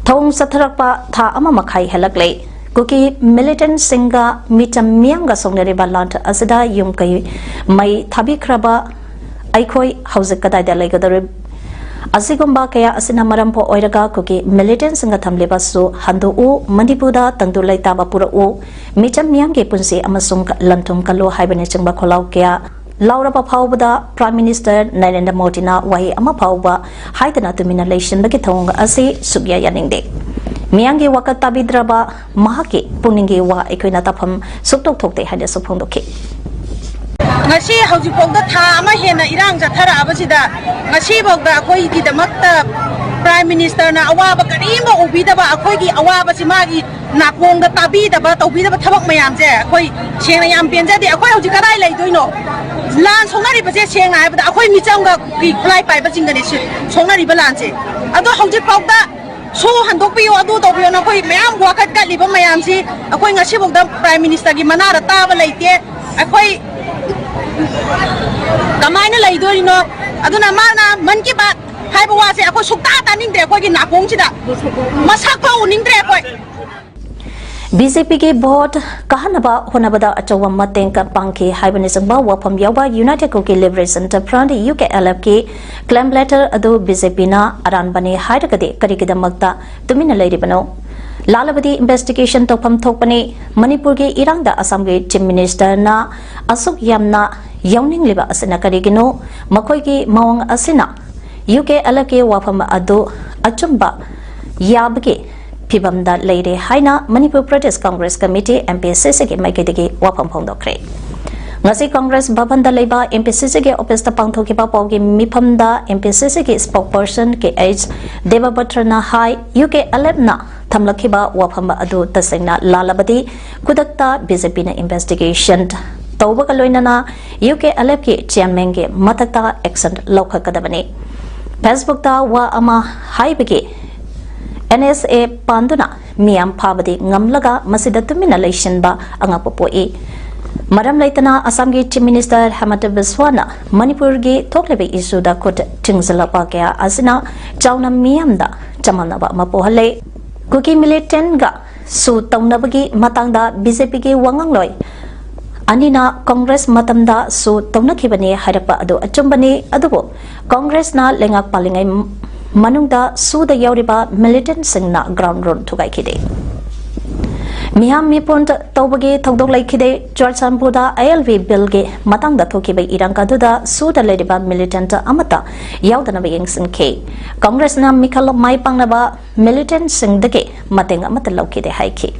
ꯊꯧꯑꯣꯡ ꯆꯠꯊꯔꯛꯄ ꯊꯥ ꯑꯃ ꯃꯈꯥꯏ ꯍꯦꯜꯂꯛꯂꯦ꯫ ꯀꯨꯀꯤ ꯃꯤꯂꯤꯇꯦꯟꯠꯁꯤꯡꯒ ꯃꯤꯆꯝ ꯃꯤꯌꯥꯝꯒ ꯁꯣꯛꯅꯔꯤꯕ ꯂꯥꯟ ꯑꯁꯤꯗ ꯌꯨꯝ ꯀꯩ ꯃꯩ ꯊꯥꯕꯤꯈ꯭ꯔꯕ ꯑꯩꯈꯣꯏ ꯍꯧꯖꯤꯛ ꯀꯗꯥꯏꯗ ꯂꯩꯒꯗꯧꯔꯤ? ꯑꯁꯤꯒꯨꯝꯕ ꯀꯌꯥ ꯑꯁꯤꯅ ꯃꯔꯝ ꯑꯣꯏꯔꯒ ꯀꯨꯀꯤ ꯃꯤꯂꯤꯇꯦꯟꯁꯤꯡꯒ ꯊꯝꯂꯤꯕꯁꯨ ꯍꯟꯗꯣꯛꯎ, ꯃꯅꯤꯄꯨꯔꯗ ꯇꯪꯗꯨ ꯂꯩꯇꯥꯕ ꯄꯨꯔꯛꯎ, ꯃꯤꯆꯝ ꯃꯤꯌꯥꯝꯒꯤ ꯄꯨꯟꯁꯤ ꯑꯃꯁꯨꯡ ꯂꯟ ꯊꯨꯝ ꯀꯜꯂꯨ ꯍꯥꯏꯕꯅꯆꯤꯡꯕ ꯈꯣꯜꯂꯥꯎ ꯀꯌꯥ ꯂꯥꯎꯔꯕ ꯐꯥꯎꯕꯗ Prime Minister ꯅꯔꯦꯟꯗ꯭ꯔ ꯃꯣꯗꯤꯅ ꯋꯥꯍꯩ ꯑꯃ ꯐꯥꯎꯕ ꯍꯥꯏꯗꯅ ꯇꯨꯃꯤꯟꯅ ꯂꯩꯁꯤꯟꯕꯒꯤ ꯊꯧꯑꯣꯡ ꯑꯁꯤ ꯁꯨꯛꯌꯥ ꯌꯥꯅꯤꯡꯗꯦ꯫ ꯃꯤꯌꯥꯝꯒꯤ ꯋꯥꯀꯠ ꯇꯥꯕꯤꯗ꯭ꯔꯕ ꯃꯍꯥꯛꯀꯤ ꯄꯨꯛꯅꯤꯡꯒꯤ ꯋꯥ ꯑꯩꯈꯣꯏꯅ ꯇꯥꯐꯝ ꯁꯨꯛꯊꯣꯛ ꯊꯣꯛꯇꯦ ꯍꯥꯏꯅꯁꯨ ꯐꯣꯡꯗꯣꯛꯈꯤ꯫ ꯉꯁꯤ ꯍꯧꯖꯤꯛꯐꯥꯎꯗ ꯊꯥ ꯑꯃ ꯍꯦꯟꯅ ꯏꯔꯥꯡ ꯆꯠꯊꯔꯛꯑꯕꯁꯤꯗ ꯉꯁꯤꯐꯥꯎꯗ ꯑꯩꯈꯣꯏꯒꯤꯗꯃꯛꯇ Prime Ministerꯅ ꯑꯋꯥꯕ ꯀꯔꯤꯝꯕ ꯎꯕꯤꯗꯕ, ꯑꯩꯈꯣꯏꯒꯤ ꯑꯋꯥꯕꯁꯤ ꯃꯥꯒꯤ ꯅꯥꯀꯣꯡꯗ ꯇꯥꯕꯤꯗꯕ, ꯇꯧꯕꯤꯗꯕ ꯊꯕꯛ ꯃꯌꯥꯝꯁꯦ ꯑꯩꯈꯣꯏ ꯁꯦꯡꯅ ꯌꯥꯝ ꯄꯦꯟꯖꯗꯦ꯫ ꯑꯩꯈꯣꯏ ꯍꯧꯖꯤꯛ ꯀꯗꯥꯏ ꯂꯩꯗꯣꯏꯅꯣ? ꯂꯥꯟ ꯁꯣꯛꯅꯔꯤꯕꯁꯦ ꯁꯦꯡꯅ ꯍꯥꯏꯕꯗ ꯑꯩꯈꯣꯏ ꯃꯤꯆꯝꯒ ꯀꯤ ꯈꯨꯠꯂꯥꯏ ꯄꯥꯏꯕꯁꯤꯡꯒꯅꯤ ꯁꯤ ꯁꯣꯛꯅꯔꯤꯕ ꯂꯥꯟꯁꯦ꯫ ꯑꯗꯣ ꯍꯧꯖꯤꯛꯐꯥꯎꯗ ꯁꯨ ꯍꯟꯗꯣꯛꯄꯤꯌꯨ, ꯑꯗꯨ ꯇꯧꯕꯤꯌꯨꯅ ꯑꯩꯈꯣꯏ ꯃꯌꯥꯝ ꯋꯥꯀꯠ ꯀꯠꯂꯤꯕ ꯃꯌꯥꯝꯁꯤ ꯑꯩꯈꯣꯏ ꯉꯁꯤꯐꯥꯎꯗ Prime Ministerꯒꯤ ꯃꯅꯥꯗ ꯇꯥꯕ ꯂꯩꯇꯦ꯫ ꯑꯩꯈꯣꯏ ꯀꯃꯥꯏꯅ ꯂꯩꯗꯣꯔꯤꯅꯣ? ꯑꯗꯨꯅ ꯃꯥꯅ ꯃꯟ ꯀꯤ ꯕꯥꯠ ꯍꯥꯏꯕ ꯋꯥꯁꯦ ꯑꯩꯈꯣꯏ ꯁꯨꯛꯇꯥ ꯇꯥꯅꯤꯡꯗ꯭ꯔꯦ꯫ ꯑꯩꯈꯣꯏꯒꯤ ꯅꯥꯀꯣꯡꯁꯤꯗ ꯃꯁꯛ ꯐꯥꯎ ꯎꯅꯤꯡꯗ꯭ꯔꯦ ꯑꯩꯈꯣꯏ꯫ BJPꯒꯤ ꯚꯣꯠ ꯀꯥꯍꯟꯅꯕ ꯍꯣꯠꯅꯕꯗ ꯑꯆꯧꯕ ꯃꯇꯦꯡ ꯄꯥꯡꯈꯤ ꯍꯥꯏꯕꯅꯆꯤꯡꯕ ꯋꯥꯐꯝ ꯌꯥꯎꯕ United Kuki Liberation Front, UKLFꯀꯤ claim letter ꯑꯗꯨ BJPꯅ ꯑꯔꯥꯟꯕꯅꯤ ꯍꯥꯏꯔꯒꯗꯤ ꯀꯔꯤꯒꯤꯗꯃꯛꯇ ꯇꯨꯃꯤꯟꯅ ꯂꯩꯔꯤꯕꯅꯣ? ꯂꯥꯜꯂꯕꯗꯤ investigation ꯇꯧꯐꯝ ꯊꯣꯛꯄꯅꯤ꯫ ꯃꯅꯤꯄꯨꯔꯒꯤ ꯏꯔꯥꯡꯗ ꯑꯁꯥꯝꯒꯤ Chief Ministerꯅ ꯑꯁꯨꯛ ꯌꯥꯝꯅ ꯌꯥꯎꯅꯤꯡꯂꯤꯕ ꯑꯁꯤꯅ ꯀꯔꯤꯒꯤꯅꯣ? ꯃꯈꯣꯏꯒꯤ ꯃꯑꯣꯡ ꯑꯁꯤꯅ UKLFꯀꯤ ꯋꯥꯐꯝ ꯑꯗꯨ ꯑꯆꯨꯝꯕ ꯌꯥꯕꯒꯤ ꯐꯤꯚꯝꯗ ꯂꯩꯔꯦ ꯍꯥꯏꯅ Manipur Pradesh Congress Committee, MPCCꯒꯤ ꯃꯥꯏꯀꯩꯗꯒꯤ ꯋꯥꯐꯝ ꯐꯣꯡꯗꯣꯛꯈ꯭ꯔꯦ꯫ ꯉꯁꯤ Congress ꯚꯕꯟꯗ ꯂꯩꯕ MPCCꯒꯤ officeꯇ ꯄꯥꯡꯊꯣꯛꯈꯤꯕ ꯄꯥꯎꯒꯤ ꯃꯤꯐꯝꯗ MPCCꯒꯤ spokesperson ꯀꯦ ꯑꯩꯆ ꯗꯦꯕꯕ꯭ꯔꯇꯅ ꯍꯥꯏ, UKLFꯅ ꯊꯝꯂꯛꯈꯤꯕ ꯋꯥꯐꯝ ꯑꯗꯨ ꯇꯁꯦꯡꯅ ꯂꯥꯜꯂꯕꯗꯤ ꯈꯨꯗꯛꯇ BJPꯅ investigation ꯇꯧꯕꯒ ꯂꯣꯏꯅꯅ UKLFꯀꯤ chairmanꯒꯤ ꯃꯊꯛꯇ action ꯂꯧꯈꯠꯀꯗꯕꯅꯤ꯫ Facebookꯇ ꯋꯥ ꯑꯃ ꯍꯥꯏꯕꯒꯤ NSA ꯄꯥꯟꯗꯨꯅ ꯃꯤꯌꯥꯝ ꯐꯥꯕꯗꯤ ꯉꯝꯂꯒ ꯃꯁꯤꯗ ꯇꯨꯃꯤꯟꯅ ꯂꯩꯁꯤꯟꯕ ꯑꯉꯛꯄ ꯄꯣꯛꯏ꯫ ꯃꯔꯝ ꯂꯩꯇꯅ ꯑꯁꯥꯝꯒꯤ Chief Minister ꯍꯤꯃꯟꯇ ꯕꯤꯁ꯭ꯋꯥꯅ ꯃꯅꯤꯄꯨꯔꯒꯤ ꯊꯣꯛꯂꯤꯕ issueꯗ ꯈꯨꯠ ꯊꯤꯡꯖꯤꯜꯂꯛꯄ ꯀꯌꯥ ꯑꯁꯤꯅ ꯆꯥꯎꯅ ꯃꯤꯌꯥꯝꯗ ꯆꯃꯝꯅꯕ ꯑꯃ ꯄꯣꯛꯍꯜꯂꯦ꯫ ꯀꯨꯀꯤ militantꯒ ꯁꯨ ꯇꯧꯅꯕꯒꯤ ꯃꯇꯥꯡꯗ BJPꯒꯤ ꯋꯥꯉꯥꯡꯂꯣꯏ ꯑꯅꯤꯅ ꯀꯣꯡꯒ꯭ꯔꯦꯁ ꯃꯇꯝꯗꯁꯨ ꯇꯧꯅꯈꯤꯕꯅꯤ ꯍꯥꯏꯔꯛꯄ ꯑꯗꯨ ꯑꯆꯨꯝꯕꯅꯤ, ꯑꯗꯨꯕꯨ ꯀꯣꯡꯒ꯭ꯔꯦꯁꯅ ꯂꯩꯉꯥꯛ ꯄꯥꯜꯂꯤꯉꯩ ꯃꯅꯨꯡꯗ ꯁꯨꯗ ꯌꯥꯎꯔꯤꯕ ꯃꯤꯂꯤꯇꯦꯟꯠꯁꯤꯡꯅ ꯒ꯭ꯔꯥꯎꯟ ꯔꯨꯜ ꯊꯨꯒꯥꯏꯈꯤꯗꯦ꯫ ꯃꯤꯌꯥꯝ ꯃꯤꯄꯨꯟ ꯇꯧꯕꯒꯤ ꯊꯧꯗꯣꯛ ꯂꯩꯈꯤꯗꯦ꯫ ꯆꯨꯔꯆꯥꯟꯄꯨꯔꯗ ꯑꯥꯏ ꯑꯦꯜ ꯕꯤ ꯕꯤꯜꯒꯤ ꯃꯇꯥꯡꯗ ꯊꯣꯛꯈꯤꯕ ꯏꯔꯥꯡ ꯑꯗꯨꯗ ꯁꯨꯗ ꯂꯩꯔꯤꯕ ꯃꯤꯂꯤꯇꯦꯟꯠ ꯑꯃꯠꯇ ꯌꯥꯎꯗꯅꯕ ꯌꯦꯡꯁꯤꯟꯈꯤ꯫ ꯀꯣꯡꯒ꯭ꯔꯦꯁꯅ ꯃꯤꯈꯜ ꯃꯥꯏ ꯄꯥꯛꯅꯕ ꯃꯤꯂꯤꯇꯦꯟꯠꯁꯤꯡꯗꯒꯤ ꯃꯇꯦꯡ ꯑꯃꯠꯇ ꯂꯧꯈꯤꯗꯦ ꯍꯥꯏꯈꯤ꯫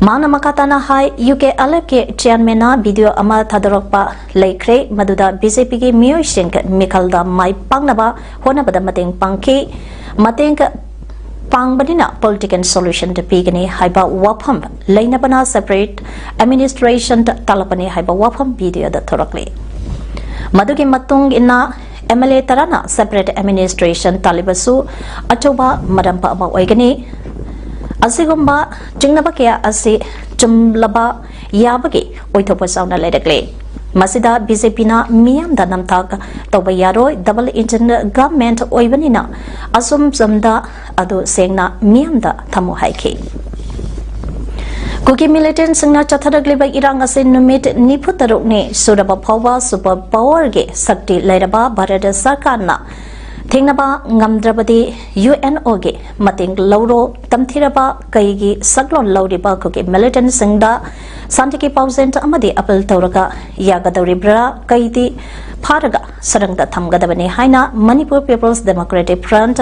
ꯃꯥꯅ ꯃꯈꯥ ꯇꯥꯅ ꯍꯥꯏ, ꯌꯨ ꯀꯦ ꯑꯦꯜ ꯑꯦꯐꯀꯤ ꯆꯤꯌꯥꯔꯃꯦꯟꯅ ꯚꯤꯗꯤꯑꯣ ꯑꯃ ꯊꯥꯗꯣꯔꯛꯄ ꯂꯩꯈ꯭ꯔꯦ, ꯃꯗꯨꯗ ꯕꯤ ꯖꯦ ꯄꯤꯒꯤ ꯃꯤꯑꯣꯏꯁꯤꯡ ꯃꯤꯈꯜꯗ ꯃꯥꯏ ꯄꯥꯛꯅꯕ ꯍꯣꯠꯅꯕꯗ ꯃꯇꯦꯡ ꯄꯥꯡꯈꯤ꯫ ꯃꯇꯦꯡ ꯄꯥꯡꯕꯅꯤꯅ ꯄꯣꯂꯤꯇꯤꯀꯦꯜ ꯁꯣꯂꯨꯁꯟ ꯄꯤꯒꯅꯤ ꯍꯥꯏꯕ ꯋꯥꯐꯝ ꯂꯩꯅꯕꯅ ꯁꯦꯄꯔꯦꯠ ꯑꯦꯗꯃꯤꯅꯤꯁꯇ꯭ꯔꯦꯁꯟ ꯇꯥꯜꯂꯛꯄꯅꯤ ꯍꯥꯏꯕ ꯋꯥꯐꯝ ꯚꯤꯗꯤꯑꯣꯗ ꯊꯣꯔꯛꯂꯤ꯫ ꯃꯗꯨꯒꯤ ꯃꯇꯨꯡ ꯏꯟꯅ ꯑꯦꯝ ꯑꯦꯜ ꯑꯦ ꯇꯔꯥꯅ ꯁꯦꯄꯔꯦꯠ ꯑꯦꯗꯃꯤꯅꯤꯁꯇ꯭ꯔꯦꯁꯟ ꯇꯥꯜꯂꯤꯕꯁꯨ ꯑꯆꯧꯕ ꯃꯔꯝ ꯑꯃ ꯑꯣꯏꯒꯅꯤ꯫ ꯑꯁꯤꯒꯨꯝꯕ ꯆꯤꯡꯅꯕ ꯀꯌꯥ ꯑꯁꯤ ꯆꯨꯝꯂꯕ ꯌꯥꯕꯒꯤ ꯑꯣꯏꯊꯣꯛꯄ ꯆꯥꯎꯅ ꯂꯩꯔꯛꯂꯦ꯫ ꯃꯁꯤꯗ ꯕꯤ ꯖꯦ ꯄꯤꯅ ꯃꯤꯌꯥꯝꯗ ꯅꯝꯊꯥꯛ ꯇꯧꯕ ꯌꯥꯔꯣꯏ, ꯗꯕꯜ ꯏꯟꯖꯤꯟ ꯒꯚꯔꯟꯃꯦꯟꯠ ꯑꯣꯏꯕꯅꯤꯅ ꯑꯆꯨꯝ ꯆꯨꯝꯗ ꯑꯗꯨ ꯁꯦꯡꯅ ꯃꯤꯌꯥꯝꯗ ꯊꯝꯃꯨ ꯍꯥꯏꯈꯤ꯫ ꯀꯨꯀꯤ ꯃꯤꯂꯤꯇꯦꯟꯠꯁꯤꯡꯅ ꯆꯠꯊꯔꯛꯂꯤꯕ ꯏꯔꯥꯡ ꯑꯁꯤ ꯅꯨꯃꯤꯠ ꯅꯤꯐꯨ ꯇꯔꯨꯛꯅꯤ ꯁꯨꯔꯕ ꯐꯥꯎꯕ ꯁꯨꯄꯔ ꯄꯥꯋꯔꯒꯤ ꯁꯛꯇꯤ ꯂꯩꯔꯕ ꯚꯥꯔꯠ ꯁꯔꯀꯥꯔꯅ ꯊꯦꯡꯅꯕ ꯉꯝꯗ꯭ꯔꯕꯗꯤ ꯌꯨ ꯑꯦꯟ ꯑꯣꯒꯤ ꯃꯇꯦꯡ ꯂꯧꯔꯣ, ꯇꯝꯊꯤꯔꯕ ꯀꯩꯒꯤ ꯁꯛꯂꯣꯟ ꯂꯧꯔꯤꯕ ꯀꯨꯀꯤ ꯃꯤꯂꯤꯇꯦꯟꯠꯁꯤꯡꯗ ꯁꯥꯟꯇꯤꯒꯤ ꯄꯥꯎꯖꯦꯜ ꯑꯃꯗꯤ ꯑꯄꯤꯜ ꯇꯧꯔꯒ ꯌꯥꯒꯗꯧꯔꯤꯕ꯭ꯔꯥ? ꯀꯩꯗꯤ ꯐꯥꯔꯒ ꯁꯔꯪꯗ ꯊꯝꯒꯗꯕꯅꯤ ꯍꯥꯏꯅ Manipur people's democratic front,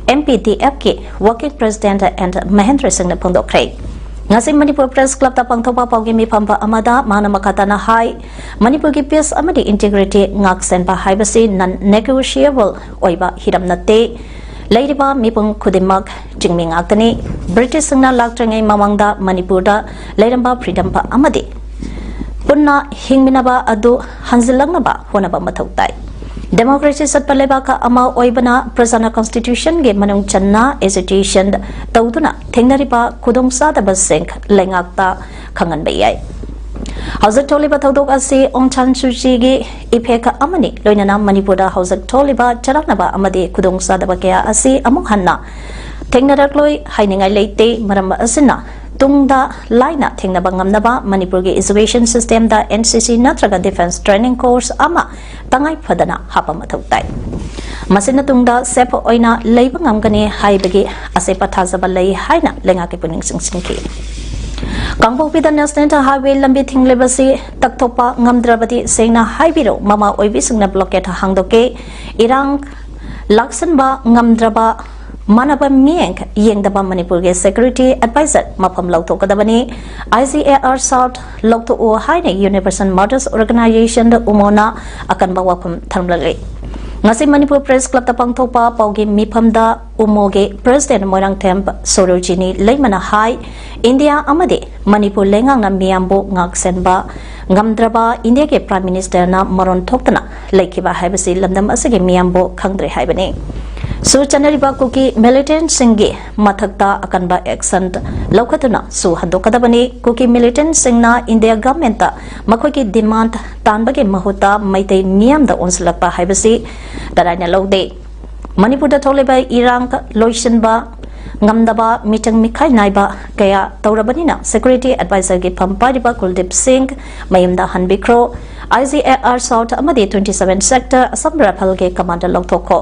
M P D ꯑꯦꯐꯀꯤ ꯋꯥꯔꯀꯤꯡ ꯄ꯭ꯔꯦꯁꯤꯗꯦꯟꯠ ꯑꯦꯟ ꯃꯍꯦꯟꯗ꯭ꯔ ꯁꯤꯡꯅ ꯐꯣꯡꯗꯣꯛꯈ꯭ꯔꯦ꯫ ꯉꯁꯤ ꯃꯅꯤꯄꯨꯔ ꯄ꯭ꯔꯦꯁ ꯀ꯭ꯂꯕꯇ ꯄꯥꯡꯊꯣꯛꯄ ꯄꯥꯎꯒꯤ ꯃꯤꯐꯝ ꯑꯃꯗ ꯃꯥꯅ ꯃꯈꯥ ꯇꯥꯅ ꯍꯥꯏ, ꯃꯅꯤꯄꯨꯔꯒꯤ ꯄꯤꯁ ꯑꯃꯗꯤ ꯏꯟꯇꯤꯒ꯭ꯔꯤꯇꯤ ꯉꯥꯛꯁꯦꯟꯕ ꯍꯥꯏꯕꯁꯤ ꯅꯟ ꯅꯦꯒꯣꯁꯤꯌꯦꯕꯜ ꯑꯣꯏꯕ ꯍꯤꯔꯝ ꯅꯠꯇꯦ꯫ ꯂꯩꯔꯤꯕ ꯃꯤꯄꯨꯝ ꯈꯨꯗꯤꯡꯃꯛ ꯆꯤꯡꯃꯤ ꯉꯥꯛꯇꯅꯤ꯫ ꯕ꯭ꯔꯤꯇꯤꯁꯁꯤꯡꯅ ꯂꯥꯛꯇ꯭ꯔꯤꯉꯩ ꯃꯃꯥꯡꯗ ꯃꯅꯤꯄꯨꯔꯗ ꯂꯩꯔꯝꯕ ꯐ꯭ꯔꯤꯗꯝ ꯑꯃꯗꯤ ꯄꯨꯟꯅ ꯍꯤꯡꯃꯤꯟꯅꯕ ꯑꯗꯨ ꯍꯟꯖꯤꯜꯂꯛꯅꯕ ꯍꯣꯠꯅꯕ ꯃꯊꯧ ꯇꯥꯏ꯫ ꯗꯦꯃꯣꯀ꯭ꯔꯦꯁꯤ ꯆꯠꯄ ꯂꯩꯕꯥꯛ ꯑꯃ ꯑꯣꯏꯕꯅ ꯄ꯭ꯔꯖꯥꯅ ꯀꯟꯁꯇꯤꯇ꯭ꯌꯨꯁꯟꯒꯤ ꯃꯅꯨꯡ ꯆꯟꯅ ꯑꯦꯖꯤꯇꯦꯁꯟ ꯇꯧꯗꯨꯅ ꯊꯦꯡꯅꯔꯤꯕ ꯈꯨꯗꯣꯡꯆꯥꯗꯕꯁꯤꯡ ꯂꯩꯉꯥꯛꯇ ꯈꯪꯍꯟꯕ ꯌꯥꯏ꯫ ꯍꯧꯖꯤꯛ ꯊꯣꯛꯂꯤꯕ ꯊꯧꯗꯣꯛ ꯑꯁꯤ ꯑꯣꯡ ꯁꯥꯟ ꯁꯨ ꯆꯤꯒꯤ ꯏꯐꯦꯛ ꯑꯃꯅꯤ, ꯂꯣꯏꯅꯅ ꯃꯅꯤꯄꯨꯔꯗ ꯍꯧꯖꯤꯛ ꯊꯣꯛꯂꯤꯕ ꯆꯔꯥꯛꯅꯕ ꯑꯃꯗꯤ ꯈꯨꯗꯣꯡꯆꯥꯗꯕ ꯀꯌꯥ ꯑꯁꯤ ꯑꯃꯨꯛ ꯍꯟꯅ ꯊꯦꯡꯅꯔꯛꯂꯣꯏ ꯍꯥꯏꯅꯤꯡꯉꯥꯏ ꯂꯩꯇꯦ꯫ ꯃꯔꯝ ꯑꯁꯤꯅ ꯇꯨꯡꯗ ꯂꯥꯏꯅ ꯊꯦꯡꯅꯕ ꯉꯝꯅꯕ ꯃꯅꯤꯄꯨꯔꯒꯤ education system ꯗ N C C ꯅꯠꯇ꯭ꯔꯒ defence training course ꯑꯃ ꯇꯉꯥꯏ ꯐꯗꯅ ꯍꯥꯞꯄ ꯃꯊꯧ ꯇꯥꯏ꯫ ꯃꯁꯤꯅ ꯇꯨꯡꯗ safe ꯑꯣꯏꯅ ꯂꯩꯕ ꯉꯝꯒꯅꯤ ꯍꯥꯏꯕꯒꯤ ꯑꯆꯦꯠꯄ ꯊꯥꯖꯕ ꯂꯩ ꯍꯥꯏꯅ ꯂꯩꯉꯥꯛꯀꯤ ꯄꯨꯛꯅꯤꯡ ꯆꯤꯡꯁꯤꯟꯈꯤ꯫ ꯀꯥꯡꯄꯣꯛꯄꯤꯗ National Highway ꯂꯝꯕꯤ ꯊꯤꯡꯂꯤꯕꯁꯤ ꯇꯛꯊꯣꯛꯄ ꯉꯝꯗ꯭ꯔꯕꯗꯤ ꯁꯦꯡꯅ ꯍꯥꯏꯕꯤꯔꯣ, ꯃꯃꯥ ꯑꯣꯏꯕꯤꯁꯤꯡꯅ blockade ꯍꯥꯡꯗꯣꯛꯀꯦ, ꯏꯔꯥꯡ ꯂꯥꯛꯁꯟꯕ ꯉꯝꯗ꯭ꯔꯕ ꯃꯥꯟꯅꯕ ꯃꯤꯠꯌꯦꯡ ꯌꯦꯡꯗꯕ ꯃꯅꯤꯄꯨꯔꯒꯤ security advisor ꯃꯐꯝ ꯂꯧꯊꯣꯛꯀꯗꯕꯅꯤ꯫ I C A R South ꯂꯧꯊꯣꯛꯎ ꯍꯥꯏꯅ Universal Mothers Organization ꯗ ꯎꯃꯣꯅ ꯑꯀꯟꯕ ꯋꯥꯐꯝ ꯊꯝꯂꯛꯂꯤ꯫ ꯉꯁꯤ ꯃꯅꯤꯄꯨꯔ Press Club ꯇ ꯄꯥꯡꯊꯣꯛꯄ ꯄꯥꯎꯒꯤ ꯃꯤꯐꯝꯗ ꯎꯃꯣꯒꯤ President ꯃꯣꯏꯔꯥꯡꯊꯦꯝ ꯁꯣꯔꯣꯖꯤꯅꯤ ꯂꯩꯃꯅ ꯍꯥꯏ, ꯏꯟꯗꯤꯌꯥ ꯑꯃꯗꯤ ꯃꯅꯤꯄꯨꯔ ꯂꯩꯉꯥꯛꯅ ꯃꯤꯌꯥꯝꯕꯨ ꯉꯥꯛꯁꯦꯟꯕ ꯉꯝꯗ꯭ꯔꯕ ꯏꯟꯗꯤꯌꯥꯒꯤ Prime Minister ꯅ ꯃꯔꯣꯟ ꯊꯣꯛꯇꯅ ꯂꯩꯈꯤꯕ ꯍꯥꯏꯕꯁꯤ ꯂꯝꯗꯝ ꯑꯁꯤꯒꯤ ꯃꯤꯌꯥꯝꯕꯨ ꯈꯪꯗ꯭ꯔꯦ ꯍꯥꯏꯕꯅꯤ꯫ ꯁꯨ ꯆꯠꯅꯔꯤꯕ ꯀꯨꯀꯤ militant ꯁꯤꯡꯒꯤ ꯃꯊꯛꯇ ꯑꯀꯟꯕ action ꯂꯧꯈꯠꯇꯨꯅ ꯁꯨ ꯍꯟꯗꯣꯛꯀꯗꯕꯅꯤ꯫ ꯀꯨꯀꯤ militant ꯁꯤꯡꯅ ꯏꯟꯗꯤꯌꯥ government ꯇ ꯃꯈꯣꯏꯒꯤ demand ꯇꯥꯟꯕꯒꯤ ꯃꯍꯨꯠꯇ ꯃꯩꯇꯩ ꯃꯤꯌꯥꯝꯗ ꯑꯣꯟꯁꯤꯜꯂꯛꯄ ꯍꯥꯏꯕꯁꯤ ꯇꯔꯥꯏꯅ ꯂꯧꯗꯦ꯫ ꯃꯅꯤꯄꯨꯔꯗ ꯊꯣꯛꯂꯤꯕ ꯏꯔꯥꯡ ꯂꯣꯏꯁꯤꯟꯕ ꯉꯝꯗꯕ ꯃꯤꯇꯪ ꯃꯤꯈꯥꯏ ꯅꯥꯏꯕ ꯀꯌꯥ ꯇꯧꯔꯕꯅꯤꯅ security advisor ꯒꯤ ꯐꯝ ꯄꯥꯏꯔꯤꯕ ꯀꯨꯜꯗꯤꯞ ꯁꯤꯡ ꯃꯌꯨꯝꯗ ꯍꯟꯕꯤꯈ꯭ꯔꯣ꯫ I C A R South ꯑꯃꯗꯤ twenty seven Sector Assam Rifle ꯒꯤ commander ꯂꯧꯊꯣꯛꯈꯣ꯫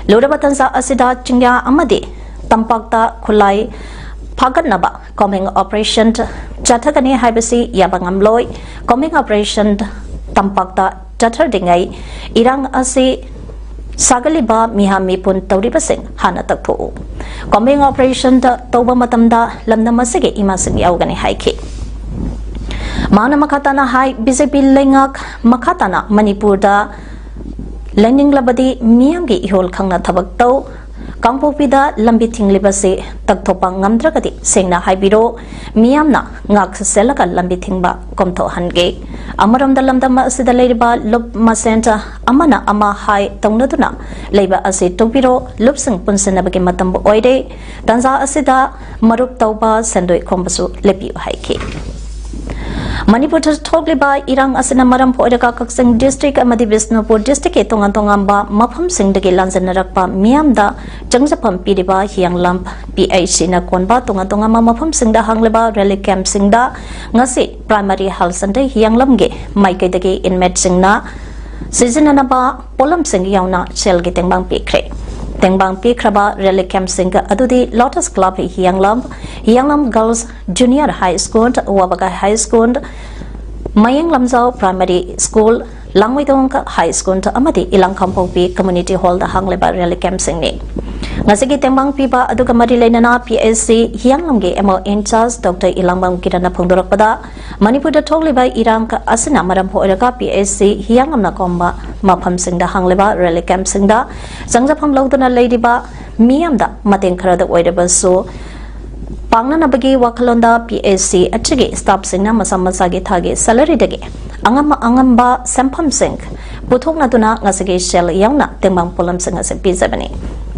ꯂꯨꯔꯕ ꯇꯥꯟꯖꯥ ꯑꯁꯤꯗ ꯆꯤꯡꯌꯥ ꯑꯃꯗꯤ ꯇꯝꯄꯥꯛꯇ ꯈꯨꯠꯂꯥꯏ ꯐꯥꯒꯠꯅꯕ combing operation ꯆꯠꯊꯒꯅꯤ ꯍꯥꯏꯕꯁꯤ ꯌꯥꯕ ꯉꯝꯂꯣꯏ꯫ Combing operation ꯇꯝꯄꯥꯛꯇ ꯆꯠꯊꯗ꯭ꯔꯤꯉꯩ ꯏꯔꯥꯡ ꯑꯁꯤ ꯁꯥꯒꯠꯂꯤꯕ ꯃꯤꯍꯥ ꯃꯤꯄꯨꯟ ꯇꯧꯔꯤꯕꯁꯤꯡ ꯍꯥꯟꯅ ꯇꯛꯊꯣꯛꯎ꯫ Combing operation ꯇꯧꯕ ꯃꯇꯝꯗ ꯂꯝꯗꯝ ꯑꯁꯤꯒꯤ ꯏꯃꯥꯁꯤꯡ ꯌꯥꯎꯒꯅꯤ ꯍꯥꯏꯈꯤ꯫ ꯃꯍꯥꯛꯅ ꯃꯈꯥ ꯇꯥꯅ ꯍꯥꯏ, B J P ꯂꯩꯉꯥꯛ ꯃꯈꯥ ꯇꯥꯅ ꯃꯅꯤꯄꯨꯔꯗ ꯂꯩꯅꯤꯡꯂꯕꯗꯤ ꯃꯤꯌꯥꯝꯒꯤ ꯏꯍꯨꯜ ꯈꯪꯅ ꯊꯕꯛ ꯇꯧ꯫ ꯀꯥꯡꯄꯣꯛꯄꯤꯗ ꯂꯝꯕꯤ ꯊꯤꯡꯂꯤꯕꯁꯤ ꯇꯛꯊꯣꯛꯄ ꯉꯝꯗ꯭ꯔꯒꯗꯤ ꯁꯦꯡꯅ ꯍꯥꯏꯕꯤꯔꯣ꯫ ꯃꯤꯌꯥꯝꯅ ꯉꯥꯛ ꯁꯦꯜꯂꯒ ꯂꯝꯕꯤ ꯊꯤꯡꯕ ꯀꯣꯝꯊꯣꯛꯍꯟꯒꯦ꯫ ꯑꯃꯔꯣꯝꯗ ꯂꯝꯗꯝ ꯑꯁꯤꯗ ꯂꯩꯔꯤꯕ ꯂꯨꯞ ꯃꯁꯦꯟ ꯑꯃꯅ ꯑꯃ ꯍꯥꯏ ꯇꯧꯅꯗꯨꯅ ꯂꯩꯕ ꯑꯁꯤ ꯇꯣꯛꯄꯤꯔꯣ꯫ ꯂꯨꯞꯁꯤꯡ ꯄꯨꯟꯁꯤꯟꯅꯕꯒꯤ ꯃꯇꯝꯕꯨ ꯑꯣꯏꯔꯦ꯫ ꯇꯥꯟꯖꯥ ꯑꯁꯤꯗ ꯃꯔꯨꯞ ꯇꯧꯕ, ꯁꯦꯟꯗꯣꯏ ꯈꯣꯝꯕꯁꯨ ꯂꯦꯞꯄꯤꯌꯨ ꯍꯥꯏꯈꯤ꯫ ꯃꯅꯤꯄꯨꯔꯗ ꯊꯣꯛꯂꯤꯕ ꯏꯔꯥꯡ ꯑꯁꯤꯅ ꯃꯔꯝ ꯑꯣꯏꯔꯒ ꯀꯛꯆꯤꯡ district ꯑꯃꯗꯤ ꯕꯤꯁꯅꯨꯄꯨꯔ district ꯀꯤ ꯇꯣꯉꯥꯟ ꯇꯣꯉꯥꯟꯕ ꯃꯐꯝꯁꯤꯡꯗꯒꯤ ꯂꯥꯟꯖꯟꯅꯔꯛꯄ ꯃꯤꯌꯥꯝꯗ ꯆꯪꯖꯐꯝ ꯄꯤꯔꯤꯕ ꯍꯤꯌꯥꯡꯂꯝ P H C ꯅ ꯀꯣꯟꯕ ꯇꯣꯉꯥꯟ ꯇꯣꯉꯥꯟꯕ ꯃꯐꯝꯁꯤꯡꯗ ꯍꯥꯡꯂꯤꯕ relief camp ꯁꯤꯡꯗ ꯉꯁꯤ Primary Health Centre ꯍꯤꯌꯥꯡꯂꯝꯒꯤ ꯃꯥꯏꯀꯩꯗꯒꯤ inmate ꯁꯤꯡꯅ ꯁꯤꯖꯤꯟꯅꯅꯕ ꯄꯣꯠꯂꯝꯁꯤꯡ ꯌꯥꯎꯅ ꯁꯦꯜꯒꯤ ꯇꯦꯡꯕꯥꯡ ꯄꯤꯈ꯭ꯔꯦ꯫ ꯇꯦꯡꯕꯥꯡ ꯄꯤꯈ꯭ꯔꯕ relief camp ꯁꯤꯡ ꯑꯗꯨꯗꯤ Lotus Club ꯍꯤꯌꯥꯡꯂꯝ, ꯍꯤꯌꯥꯡꯂꯝ Girls Junior High School, ꯋꯥꯕꯒꯥꯏ High School, ꯃꯌꯦꯡ ꯂꯝꯖꯥꯎ Primary School, ꯂꯥꯡꯃꯩꯗꯣꯡ High School ꯑꯃꯗꯤ ꯏꯂꯥꯡ ꯀꯥꯡꯄꯣꯛꯄꯤ Community Hall ꯗ ꯍꯥꯡꯂꯤꯕ relief camp ꯁꯤꯡꯅꯤ꯫ ꯉꯁꯤꯒꯤ ꯇꯦꯡꯕꯥꯡ ꯄꯤꯕ ꯑꯗꯨꯒ ꯃꯔꯤ ꯂꯩꯅꯅ P H C ꯍꯤꯌꯥꯡꯂꯝꯒꯤ M O in charge Doctor ꯏꯂꯥꯡꯕꯝ ꯀꯤꯔꯟꯅ ꯐꯣꯡꯗꯣꯔꯛꯄꯗ, ꯃꯅꯤꯄꯨꯔꯗ ꯊꯣꯛꯂꯤꯕ ꯏꯔꯥꯡ ꯑꯁꯤꯅ ꯃꯔꯝ ꯑꯣꯏꯔꯒ P H C ꯍꯤꯌꯥꯡꯂꯝꯅ ꯀꯣꯝꯕ ꯃꯐꯝꯁꯤꯡꯗ ꯍꯥꯡꯂꯤꯕ relief camp ꯁꯤꯡꯗ ꯆꯪꯖꯐꯝ ꯂꯧꯗꯨꯅ ꯂꯩꯔꯤꯕ ꯃꯤꯌꯥꯝꯗ ꯃꯇꯦꯡ ꯈꯔꯗ ꯑꯣꯏꯔꯕꯁꯨ ꯄꯥꯡꯅꯅꯕꯒꯤ ꯋꯥꯈꯜꯂꯣꯟꯗ P H C ꯑꯁꯤꯒꯤ staff ꯁꯤꯡꯅ ꯃꯁꯥ ꯃꯁꯥꯒꯤ ꯊꯥꯒꯤ salary ꯗꯒꯤ ꯑꯉꯝ ꯑꯉꯝꯕ ꯁꯦꯟꯐꯝꯁꯤꯡ ꯄꯨꯊꯣꯛꯅꯗꯨꯅ ꯉꯁꯤꯒꯤ ꯁꯦꯜ ꯌꯥꯎꯅ ꯇꯦꯡꯕꯥꯡ ꯄꯣꯠꯂꯝꯁꯤꯡ ꯑꯁꯤ ꯄꯤꯖꯕꯅꯤ꯫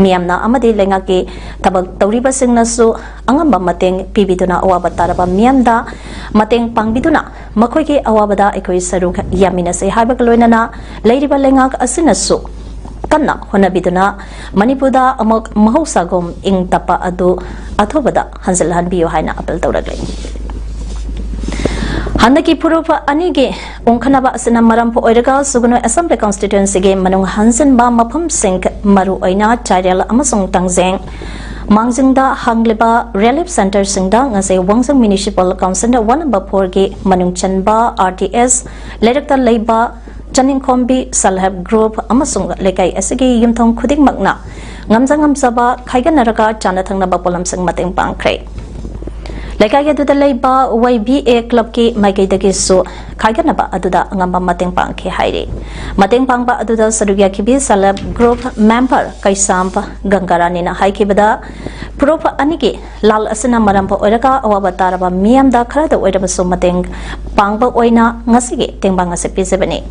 ꯃꯤꯌꯥꯝꯅ ꯑꯃꯗꯤ ꯂꯩꯉꯥꯛꯀꯤ ꯊꯕꯛ ꯇꯧꯔꯤꯕꯁꯤꯡꯅꯁꯨ ꯑꯉꯝꯕ ꯃꯇꯦꯡ ꯄꯤꯕꯤꯗꯨꯅ ꯑꯋꯥꯕ ꯇꯥꯔꯕ ꯃꯤꯌꯥꯝꯗ ꯃꯇꯦꯡ ꯄꯥꯡꯕꯤꯗꯨꯅ ꯃꯈꯣꯏꯒꯤ ꯑꯋꯥꯕꯗ ꯑꯩꯈꯣꯏ ꯁꯔꯨꯛ ꯌꯥꯃꯤꯟꯅꯁꯤ ꯍꯥꯏꯕꯒ ꯂꯣꯏꯅꯅ ꯂꯩꯔꯤꯕ ꯂꯩꯉꯥꯛ ꯑꯁꯤꯅꯁꯨ ꯀꯟꯅ ꯍꯣꯠꯅꯕꯤꯗꯨꯅ ꯃꯅꯤꯄꯨꯔꯗ ꯑꯃꯨꯛ ꯃꯍꯧꯁꯥꯒꯨꯝ ꯏꯪ ꯇꯞꯄ ꯑꯗꯨ ꯑꯊꯨꯕꯗ ꯍꯟꯖꯤꯜꯍꯟꯕꯤꯌꯨ ꯍꯥꯏꯅ appeal ꯇꯧꯔꯛꯂꯤ꯫ ꯍꯟꯗꯛꯀꯤ ꯐꯨꯔꯨꯞ ꯑꯅꯤꯒꯤ ꯎꯪꯈꯠꯅꯕ ꯑꯁꯤꯅ ꯃꯔꯝ ꯑꯣꯏꯔꯒ ꯁꯨꯒꯅꯨ Assembly Constituency ꯒꯤ ꯃꯅꯨꯡ ꯍꯟꯖꯤꯟꯕ ꯃꯐꯝꯁꯤꯡ, ꯃꯔꯨꯑꯣꯏꯅ ꯆꯥꯏꯔꯦꯜ ꯑꯃꯁꯨꯡ ꯇꯥꯡꯖꯦꯡ, ꯃꯥꯡꯖꯤꯡꯗ ꯍꯥꯡꯂꯤꯕ relief centre ꯁꯤꯡꯗ ꯉꯁꯤ ꯋꯥꯡꯖꯤꯡ Municipal Council Ward number four ꯒꯤ ꯃꯅꯨꯡ ꯆꯟꯕ R T S, ꯂꯩꯔꯛꯇ ꯂꯩꯕ ꯆꯅꯤꯡꯈꯣꯝꯕꯤ Self Help Group ꯑꯃꯁꯨꯡ ꯂꯩꯀꯥꯏ ꯑꯁꯤꯒꯤ ꯌꯨꯝꯊꯣꯡ ꯈꯨꯗꯤꯡꯃꯛꯅ ꯉꯝꯖ ꯉꯝꯖꯕ ꯈꯥꯏꯒꯠꯅꯔꯒ ꯆꯥꯅ ꯊꯛꯅꯕ ꯄꯣꯠꯂꯝꯁꯤꯡ ꯃꯇꯦꯡ ꯄꯥꯡꯈ꯭ꯔꯦ꯫ ꯂꯩꯀꯥꯏ ꯑꯗꯨꯗ ꯂꯩꯕ Y B A club ꯀꯤ ꯃꯥꯏꯀꯩꯗꯒꯤꯁꯨ ꯈꯥꯏꯒꯠꯅꯕ ꯑꯗꯨꯗ ꯑꯉꯝꯕ ꯃꯇꯦꯡ ꯄꯥꯡꯈꯤ ꯍꯥꯏꯔꯤ꯫ ꯃꯇꯦꯡ ꯄꯥꯡꯕ ꯑꯗꯨꯗ ꯁꯔꯨꯛ ꯌꯥꯈꯤꯕꯤ Self Help Group member ꯀꯩꯁꯥꯝ ꯒꯪꯒꯥꯔꯥꯅꯤꯅ ꯍꯥꯏꯈꯤꯕꯗ, ꯐꯨꯔꯨꯞ ꯑꯅꯤꯒꯤ ꯂꯥꯜ ꯑꯁꯤꯅ ꯃꯔꯝ ꯑꯣꯏꯔꯒ ꯑꯋꯥꯕ ꯇꯥꯔꯕ ꯃꯤꯌꯥꯝꯗ ꯈꯔꯗ ꯑꯣꯏꯔꯕꯁꯨ ꯃꯇꯦꯡ ꯄꯥꯡꯕ ꯑꯣꯏꯅ ꯉꯁꯤꯒꯤ ꯇꯦꯡꯕꯥꯡ ꯑꯁꯤ ꯄꯤꯖꯕꯅꯤ꯫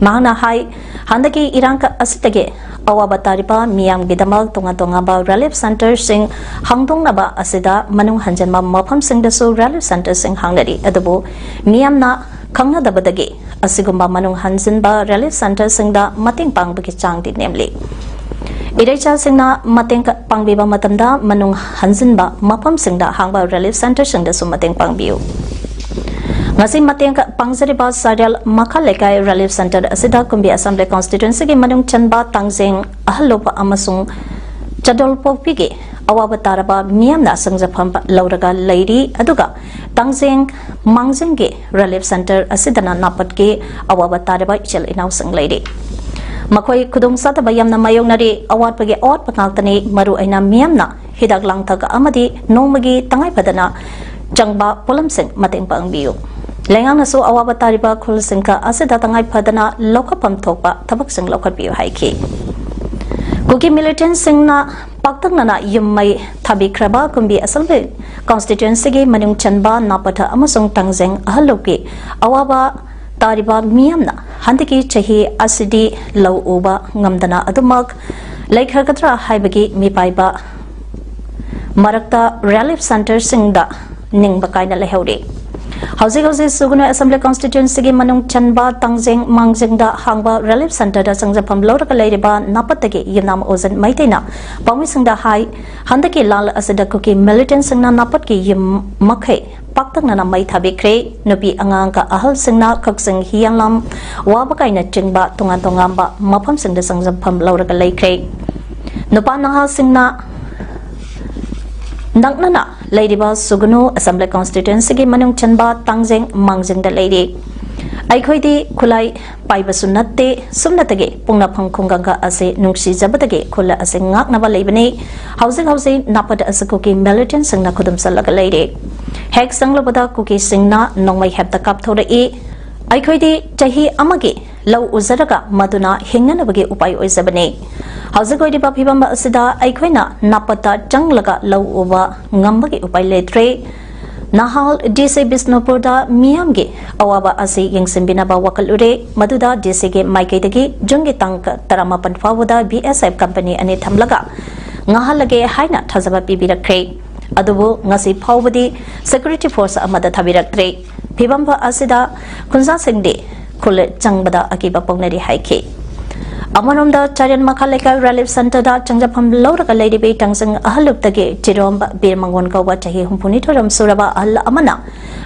ꯃꯍꯥꯛꯅ ꯍꯥꯏ, ꯍꯟꯗꯛꯀꯤ ꯏꯔꯥꯡ ꯑꯁꯤꯗꯒꯤ ꯑꯋꯥꯕ ꯇꯥꯔꯤꯕ ꯃꯤꯌꯥꯝꯒꯤꯗꯃꯛ ꯇꯣꯉꯥꯟ ꯇꯣꯉꯥꯟꯕ relief centreꯁꯤꯡ ꯍꯥꯡꯗꯣꯛꯅꯕ ꯑꯁꯤꯗ ꯃꯅꯨꯡ ꯍꯟꯖꯤꯟꯕ ꯃꯐꯝꯁꯤꯡꯗꯁꯨ relief centreꯁꯤꯡ ꯍꯥꯡꯅꯔꯤ꯫ ꯑꯗꯨꯕꯨ ꯃꯤꯌꯥꯝꯅ ꯈꯪꯅꯗꯕꯗꯒꯤ ꯑꯁꯤꯒꯨꯝꯕ ꯃꯅꯨꯡ ꯍꯟꯖꯤꯟꯕ relief centreꯁꯤꯡꯗ ꯃꯇꯦꯡ ꯄꯥꯡꯕꯒꯤ ꯆꯥꯡꯗꯤ ꯅꯦꯝꯂꯤ꯫ ꯏꯔꯩꯆꯥꯁꯤꯡꯅ ꯃꯇꯦꯡ ꯄꯥꯡꯕꯤꯕ ꯃꯇꯝꯗ ꯃꯅꯨꯡ ꯍꯟꯖꯤꯟꯕ ꯃꯐꯝꯁꯤꯡꯗ ꯍꯥꯡꯕ relief centreꯁꯤꯡꯗꯁꯨ ꯃꯇꯦꯡ ꯄꯥꯡꯕꯤꯌꯨ꯫ ꯉꯁꯤ ꯃꯇꯦꯡ ꯄꯥꯡꯖꯔꯤꯕ ꯆꯥꯏꯔꯦꯜ ꯃꯈꯥ ꯂꯩꯀꯥꯏ relief centre ꯑꯁꯤꯗ ꯀꯨꯝꯕꯤ Assembly constituencyꯒꯤ ꯃꯅꯨꯡ ꯆꯟꯕ ꯇꯥꯡꯖꯦꯡ, ꯑꯍꯜ ꯂꯧꯕ ꯑꯃꯁꯨꯡ ꯆꯗꯣꯜꯄꯣꯛꯄꯤꯒꯤ ꯑꯋꯥꯕ ꯇꯥꯔꯕ ꯃꯤꯌꯥꯝꯅ ꯁꯪꯖꯐꯝ ꯂꯧꯔꯒ ꯂꯩꯔꯤ꯫ ꯑꯗꯨꯒ ꯇꯥꯡꯖꯦꯡ ꯃꯥꯡꯖꯤꯡꯒꯤ relief centre ꯑꯁꯤꯗꯅ ꯅꯥꯄꯠꯀꯤ ꯑꯋꯥꯕ ꯇꯥꯔꯕ ꯏꯆꯤꯜ ꯏꯅꯥꯎꯁꯤꯡ ꯂꯩꯔꯤ꯫ ꯃꯈꯣꯏ ꯈꯨꯗꯣꯡ ꯆꯥꯗꯕ ꯌꯥꯝꯅ ꯃꯥꯌꯣꯛꯅꯔꯤ꯫ ꯑꯋꯥꯠꯄꯒꯤ ꯑꯋꯥꯠꯄ ꯉꯥꯛꯇꯅꯤ꯫ ꯃꯔꯨ ꯑꯣꯏꯅ ꯃꯤꯌꯥꯝꯅ ꯍꯤꯗꯥꯛ ꯂꯥꯡꯊꯛ ꯑꯃꯗꯤ ꯅꯣꯡꯃꯒꯤ ꯇꯉꯥꯏ ꯐꯗꯅ ꯆꯪꯕ ꯄꯣꯠꯂꯝꯁꯤꯡ ꯃꯇꯦꯡ ꯄꯥꯡꯕꯤꯌꯨ꯫ ꯂꯩꯉꯥꯛꯅꯁꯨ ꯑꯋꯥꯕ ꯇꯥꯔꯤꯕ ꯈꯨꯜꯁꯤꯡꯒ ꯑꯁꯤꯗ ꯇꯉꯥꯏ ꯐꯗꯅ ꯂꯧꯈꯠꯐꯝ ꯊꯣꯛꯄ ꯊꯕꯛꯁꯤꯡ ꯂꯧꯈꯠꯄꯤꯌꯨ ꯍꯥꯏꯈꯤ꯫ ꯀꯨꯀꯤ militantꯁꯤꯡꯅ ꯄꯥꯛꯇꯛꯅꯅ ꯌꯨꯝ ꯃꯩ ꯊꯥꯕꯤꯈ꯭ꯔꯕ ꯀꯨꯝꯕꯤ Assembly constituencyꯒꯤ ꯃꯅꯨꯡ ꯆꯟꯕ ꯅꯥꯄꯠ ꯑꯃꯁꯨꯡ ꯇꯥꯡꯖꯦꯡ ꯑꯍꯜ ꯂꯧꯕꯒꯤ ꯑꯋꯥꯕ ꯇꯥꯔꯤꯕ ꯃꯤꯌꯥꯝꯅ ꯍꯟꯗꯛꯀꯤ ꯆꯍꯤ ꯑꯁꯤꯗꯤ ꯂꯧ ꯎꯕ ꯉꯝꯗꯅ ꯑꯗꯨꯃꯛ ꯂꯩꯈ꯭ꯔꯒꯗ꯭ꯔꯥ ꯍꯥꯏꯕꯒꯤ ꯃꯤꯄꯥꯏꯕ ꯃꯔꯛꯇ relief centreꯁꯤꯡꯗ ꯅꯤꯡꯕ ꯀꯥꯏꯅ ꯂꯩꯍꯧꯔꯤ꯫ ꯍꯧꯖꯤꯛ ꯍꯧꯖꯤꯛ ꯁꯨꯒꯅꯨ Assembly constituencyꯒꯤ ꯃꯅꯨꯡ ꯆꯟꯕ ꯇꯥꯡꯖꯦꯡ ꯃꯥꯡꯖꯤꯡꯗ ꯍꯥꯡꯕ relief centreꯗ ꯆꯪꯖꯐꯝ ꯂꯧꯔꯒ ꯂꯩꯔꯤꯕ ꯅꯥꯄꯠꯇꯒꯤ ꯌꯨꯝꯅꯥꯝ ꯑꯣꯖꯟ ꯃꯩꯇꯩꯅ ꯄꯥꯎꯃꯤꯁꯤꯡꯗ ꯍꯥꯏ, ꯍꯟꯗꯛꯀꯤ ꯂꯥꯟ ꯑꯁꯤꯗ ꯀꯨꯀꯤ militantꯁꯤꯡꯅ ꯅꯥꯄꯠꯀꯤ ꯌꯨꯝ ꯃꯈꯩ ꯄꯥꯛꯇꯛꯅꯅ ꯃꯩ ꯊꯥꯕꯤꯈ꯭ꯔꯦ꯫ ꯅꯨꯄꯤ ꯑꯉꯥꯡꯒ ꯑꯍꯜꯁꯤꯡꯅ ꯀꯛꯆꯤꯡ, ꯍꯤꯌꯥꯡꯂꯝ, ꯋꯥꯕꯒꯥꯏꯅꯆꯤꯡꯕ ꯇꯣꯉꯥꯟ ꯇꯣꯉꯥꯟꯕ ꯃꯐꯝꯁꯤꯡꯗ ꯆꯪꯖꯐꯝ ꯂꯧꯔꯒ ꯂꯩꯈ꯭ꯔꯦ꯫ ꯅꯨꯄꯥ ꯅꯍꯥꯁꯤꯡꯅ ꯅꯛꯅꯅ ꯂꯩꯔꯤꯕ ꯁꯨꯒꯅꯨ Assembly constituencyꯒꯤ ꯃꯅꯨꯡ ꯆꯟꯕ ꯇꯥꯡꯖꯦꯡ ꯃꯥꯡꯖꯤꯡꯗ ꯂꯩꯔꯤ꯫ ꯑꯩꯈꯣꯏꯗꯤ ꯈꯨꯠꯂꯥꯏ ꯄꯥꯏꯕꯁꯨ ꯅꯠꯇꯦ, ꯁꯨꯞꯅꯇꯒꯤ ꯄꯣꯛꯅꯐꯝ ꯈꯨꯡꯒꯪꯒ ꯑꯁꯤ ꯅꯨꯡꯁꯤꯖꯕꯗꯒꯤ ꯈꯨꯜ ꯑꯁꯤ ꯉꯥꯛꯅꯕ ꯂꯩꯕꯅꯤ꯫ ꯍꯧꯖꯤꯛ ꯍꯧꯖꯤꯛ ꯅꯥꯄꯠ ꯑꯁꯤ ꯀꯨꯀꯤ militantꯁꯤꯡꯅ ꯈꯨꯗꯨꯝ ꯆꯜꯂꯒ ꯂꯩꯔꯤ꯫ ꯍꯦꯛ ꯆꯪꯂꯨꯕꯗ ꯀꯨꯀꯤꯁꯤꯡꯅ ꯅꯣꯡꯃꯩ ꯍꯦꯛꯇ ꯀꯥꯞꯊꯣꯔꯛꯏ꯫ ꯑꯩꯈꯣꯏꯗꯤ ꯆꯍꯤ ꯑꯃꯒꯤ ꯂꯧ ꯎꯖꯔꯒ ꯃꯗꯨꯅ ꯍꯤꯡꯅꯅꯕꯒꯤ ꯎꯄꯥꯏ ꯑꯣꯏꯖꯕꯅꯤ꯫ ꯍꯧꯖꯤꯛ ꯑꯣꯏꯔꯤꯕ ꯐꯤꯕꯝ ꯑꯁꯤꯗ ꯑꯩꯈꯣꯏꯅ ꯅꯥꯄꯠꯇ ꯆꯪꯂꯒ ꯂꯧ ꯎꯕ ꯉꯝꯕꯒꯤ ꯎꯄꯥꯏ ꯂꯩꯇ꯭ꯔꯦ꯫ ꯅꯍꯥꯜ ꯗꯤ ꯁꯤ ꯕꯤꯁꯅꯨꯄꯨꯔꯗ ꯃꯤꯌꯥꯝꯒꯤ ꯑꯋꯥꯕ ꯑꯁꯤ ꯌꯦꯡꯁꯤꯟꯕꯤꯅꯕ ꯋꯥꯀꯠꯂꯨꯔꯦ꯫ ꯃꯗꯨꯗ ꯗꯤ ꯁꯤꯒꯤ ꯃꯥꯏꯀꯩꯗꯒꯤ ꯖꯨꯟꯒꯤ ꯇꯥꯡ ꯇꯔꯥꯃꯥꯄꯟ ꯐꯥꯎꯕꯗ ꯕꯤ ꯑꯦꯁ ꯑꯦꯐ ꯀꯝꯄꯅꯤ ꯑꯅꯤ ꯊꯝꯂꯒ ꯉꯥꯍꯜꯂꯒꯦ ꯍꯥꯏꯅ ꯊꯥꯖꯕ ꯄꯤꯕꯤꯔꯛꯈ꯭ꯔꯦ꯫ ꯑꯗꯨꯕꯨ ꯉꯁꯤ ꯐꯥꯎꯕꯗꯤ ꯁꯦꯀ꯭ꯌꯨꯔꯤꯇꯤ ꯐꯣꯔꯁ ꯑꯃꯗ ꯊꯥꯕꯤꯔꯛꯇ꯭ꯔꯦ꯫ ꯐꯤꯕꯝ ꯑꯁꯤꯗ ꯈꯨꯟꯖꯥꯁꯤꯡꯗꯤ ꯈꯨꯜ ꯆꯪꯕꯗ ꯑꯀꯤꯕ ꯄꯣꯛꯅꯔꯤ ꯍꯥꯏꯈꯤ꯫ ꯑꯃꯔꯣꯝꯗ ꯆꯥꯔꯦꯟ ꯃꯈꯥ ꯂꯩꯀꯥꯏ ꯔꯤꯂꯤꯐ ꯁꯦꯟꯇꯔꯗ ꯆꯪꯖꯐꯝ ꯂꯧꯔꯒ ꯂꯩꯔꯤꯕꯤ ꯇꯥꯡꯖꯤꯡ ꯑꯍꯜꯂꯨꯞꯇꯒꯤ ꯆꯤꯔꯣꯝꯕ ꯕꯤꯔ ꯃꯉꯣꯟ ꯀꯧꯕ ꯆꯍꯤ ꯍꯨꯝꯐꯨꯅꯤꯊꯣꯏꯔꯣꯝ ꯁꯨꯔꯕ ꯑꯍꯜ ꯑꯃꯅ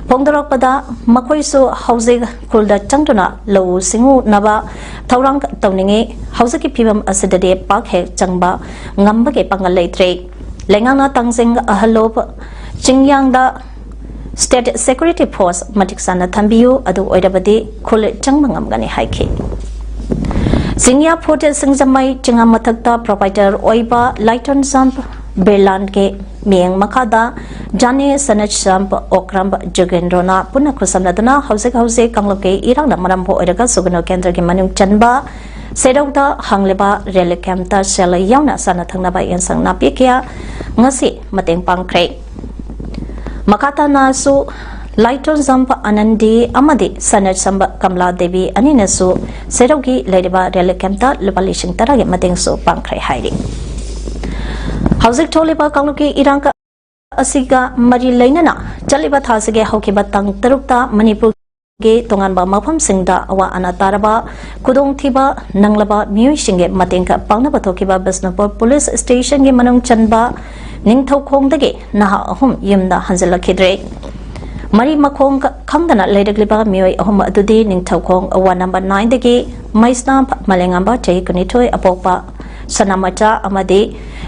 ꯐꯣꯡꯗꯣꯔꯛꯄꯗ ꯃꯈꯣꯏꯁꯨ ꯍꯧꯖꯤꯛ ꯈꯨꯜꯗ ꯆꯪꯗꯨꯅ ꯂꯧꯎ ꯁꯤꯡꯎꯅꯕ ꯊꯧꯔꯥꯡ ꯇꯧꯅꯤꯡꯏ꯫ ꯍꯧꯖꯤꯛꯀꯤ ꯐꯤꯕꯝ ꯑꯁꯤꯗꯗꯤ ꯄꯥꯛ ꯍꯦꯛ ꯆꯪꯕ ꯉꯝꯕꯒꯤ ꯄꯥꯡꯒꯜ ꯂꯩꯇ꯭ꯔꯦ꯫ ꯂꯩꯉꯥꯛꯅ ꯇꯥꯡꯖꯤꯡ ꯑꯍꯜꯂꯨꯞ ꯆꯤꯡꯌꯥꯡꯗ ꯁ꯭ꯇꯦꯠ ꯁꯦꯀ꯭ꯌꯨꯔꯤꯇꯤ ꯐꯣꯔꯁ ꯃꯇꯤꯛ ꯆꯥꯅ ꯊꯝꯕꯤꯌꯨ, ꯑꯗꯨ ꯑꯣꯏꯔꯕꯗꯤ ꯈꯨꯜ ꯆꯪꯕ ꯉꯝꯒꯅꯤ ꯍꯥꯏꯈꯤ꯫ ꯆꯤꯡꯌꯥ ꯐꯨꯠ ꯁꯤꯡꯖꯃꯩ ꯆꯤꯡꯉꯥ ꯃꯊꯛꯇ ꯄ꯭ꯔꯣꯄꯥꯏꯇꯔ ꯑꯣꯏꯕ ꯂꯥꯏꯇꯣꯟꯖꯝ ꯕꯤꯔꯂꯥꯟꯒꯤ ꯃꯤꯠꯌꯦꯡ ꯃꯈꯥꯗ ꯖꯥꯅꯦ ꯁꯅꯠꯖꯝ ꯑꯣꯀ꯭ꯔꯝ ꯖꯨꯒꯦꯟꯗ꯭ꯔꯣꯅ ꯄꯨꯟꯅ ꯈꯨꯠꯁꯝꯅꯗꯨꯅ ꯍꯧꯖꯤꯛ ꯍꯧꯖꯤꯛ ꯀꯥꯡꯂꯨꯞꯀꯤ ꯏꯔꯥꯡꯅ ꯃꯔꯝ ꯑꯣꯏꯔꯒ ꯁꯨꯒꯅꯨ ꯀꯦꯟꯗ꯭ꯔꯒꯤ ꯃꯅꯨꯡ ꯆꯟꯕ ꯁꯦꯔꯧꯗ ꯍꯥꯡꯂꯤꯕ ꯔꯤꯂꯤꯐ ꯀꯦꯝꯞꯇ ꯁꯦꯜ ꯌꯥꯎꯅ ꯆꯥꯅ ꯊꯛꯅꯕ ꯌꯦꯟꯁꯥꯡ ꯅꯥꯄꯤ ꯀꯌꯥ ꯉꯁꯤ ꯃꯇꯦꯡ ꯄꯥꯡꯈ꯭ꯔꯦ꯫ ꯃꯈꯥ ꯇꯥꯅꯁꯨ ꯂꯥꯏꯇꯣꯟꯖꯝ ꯑꯅꯟꯗꯤ ꯑꯃꯗꯤ ꯁꯅꯠꯖꯝ ꯀꯃꯂꯥ ꯗꯦꯕꯤ ꯑꯅꯤꯅꯁꯨ ꯁꯦꯔꯧꯒꯤ ꯂꯩꯔꯤꯕ ꯔꯤꯂꯤꯐ ꯀꯦꯝꯞꯇ ꯂꯨꯄꯥ ꯂꯤꯁꯤꯡ ꯇꯔꯥꯒꯤ ꯃꯇꯦꯡꯁꯨ ꯄꯥꯡꯈ꯭ꯔꯦ ꯍꯥꯏꯔꯤ꯫ ꯍꯧꯖꯤꯛ ꯊꯣꯛꯂꯤꯕ ꯀꯥꯡꯂꯨꯞꯀꯤ ꯏꯔꯥꯡ ꯑꯁꯤꯒ ꯃꯔꯤ ꯂꯩꯅꯅ ꯆꯠꯂꯤꯕ ꯊꯥꯁꯤꯒꯤ ꯍꯧꯈꯤꯕ ꯇꯥꯡ ꯇꯔꯨꯛꯇ ꯃꯅꯤꯄꯨꯔꯒꯤ ꯇꯣꯉꯥꯟꯕ ꯃꯐꯝꯁꯤꯡꯗ ꯑꯋꯥ ꯑꯅꯥ ꯇꯥꯔꯕ, ꯈꯨꯗꯣꯡꯊꯤꯕ ꯅꯪꯂꯕ ꯃꯤꯑꯣꯏꯁꯤꯡꯒꯤ ꯃꯇꯦꯡ ꯄꯥꯡꯅꯕ ꯊꯣꯛꯈꯤꯕ ꯕꯤꯁꯅꯨꯄꯨꯔ ꯄꯨꯂꯤꯁ ꯁ꯭ꯇꯦꯁꯟꯒꯤ ꯃꯅꯨꯡ ꯆꯟꯕ ꯅꯤꯡꯊꯧꯈꯣꯡꯗꯒꯤ ꯅꯍꯥ ꯑꯍꯨꯝ ꯌꯨꯝꯗ ꯍꯟꯖꯤꯜꯂꯛꯈꯤꯗ꯭ꯔꯦ꯫ ꯃꯔꯤ ꯃꯈꯣꯡ ꯈꯪꯗꯅ ꯂꯩꯔꯛꯂꯤꯕ ꯃꯤꯑꯣꯏ ꯑꯍꯨꯝ ꯑꯗꯨꯗꯤ ꯅꯤꯡꯊꯧꯈꯣꯡ ꯋꯥꯔꯗ ꯅꯝꯕꯔ ꯅꯥꯏꯟꯗꯒꯤ ꯃꯩꯁꯅꯥꯝ ꯃꯂꯦꯉꯥꯝꯕ ꯆꯍꯤ ꯀꯨꯟꯅꯤꯊꯣꯏ ꯑꯄꯣꯛꯄ ꯁꯅꯥꯃꯆꯥ ꯑꯃꯗꯤ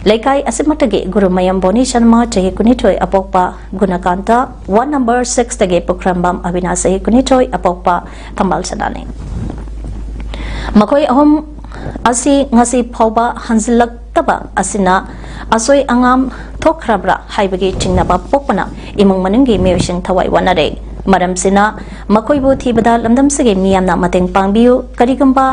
ꯂꯩꯀꯥꯏ ꯑꯁꯤꯃꯛꯇꯒꯤ ꯒꯨꯔꯨꯃꯌꯨꯝ ꯕꯣꯅꯤ ꯁꯔꯃ ꯆꯍꯤ ꯀꯨꯟꯅꯤꯊꯣꯏ ꯑꯄꯣꯛꯄ ꯒꯨꯅꯀꯥꯟꯇ, ꯋꯥꯔꯗ ꯅꯝꯕꯔ ꯁꯤꯛꯁꯇꯒꯤ ꯄꯨꯈ꯭ꯔꯝꯕꯝ ꯑꯕꯤꯅꯥꯁ ꯆꯍꯤ ꯀꯨꯟꯅꯤꯊꯣꯏ ꯑꯄꯣꯛꯄ ꯊꯝꯕꯥꯜ ꯁꯅꯥꯅꯤ꯫ ꯃꯈꯣꯏ ꯑꯍꯨꯝ ꯑꯁꯤ ꯉꯁꯤ ꯐꯥꯎꯕ ꯍꯟꯖꯤꯜꯂꯛꯇꯕ ꯑꯁꯤꯅ ꯑꯁꯣꯏ ꯑꯉꯥꯝ ꯊꯣꯛꯈ꯭ꯔꯕ꯭ꯔꯥ ꯍꯥꯏꯕꯒꯤ ꯆꯤꯡꯅꯕ ꯄꯣꯛꯄꯅ ꯏꯃꯨꯡ ꯃꯅꯨꯡꯒꯤ ꯃꯤꯑꯣꯏꯁꯤꯡ ꯊꯋꯥꯏ ꯋꯥꯅꯔꯦ꯫ ꯃꯔꯝꯁꯤꯅ ꯃꯈꯣꯏꯕꯨ ꯊꯤꯕꯗ ꯂꯝꯗꯝꯁꯤꯒꯤ ꯃꯤꯌꯥꯝꯅ ꯃꯇꯦꯡ ꯄꯥꯡꯕꯤꯌꯨ꯫ ꯀꯔꯤꯒꯨꯝꯕ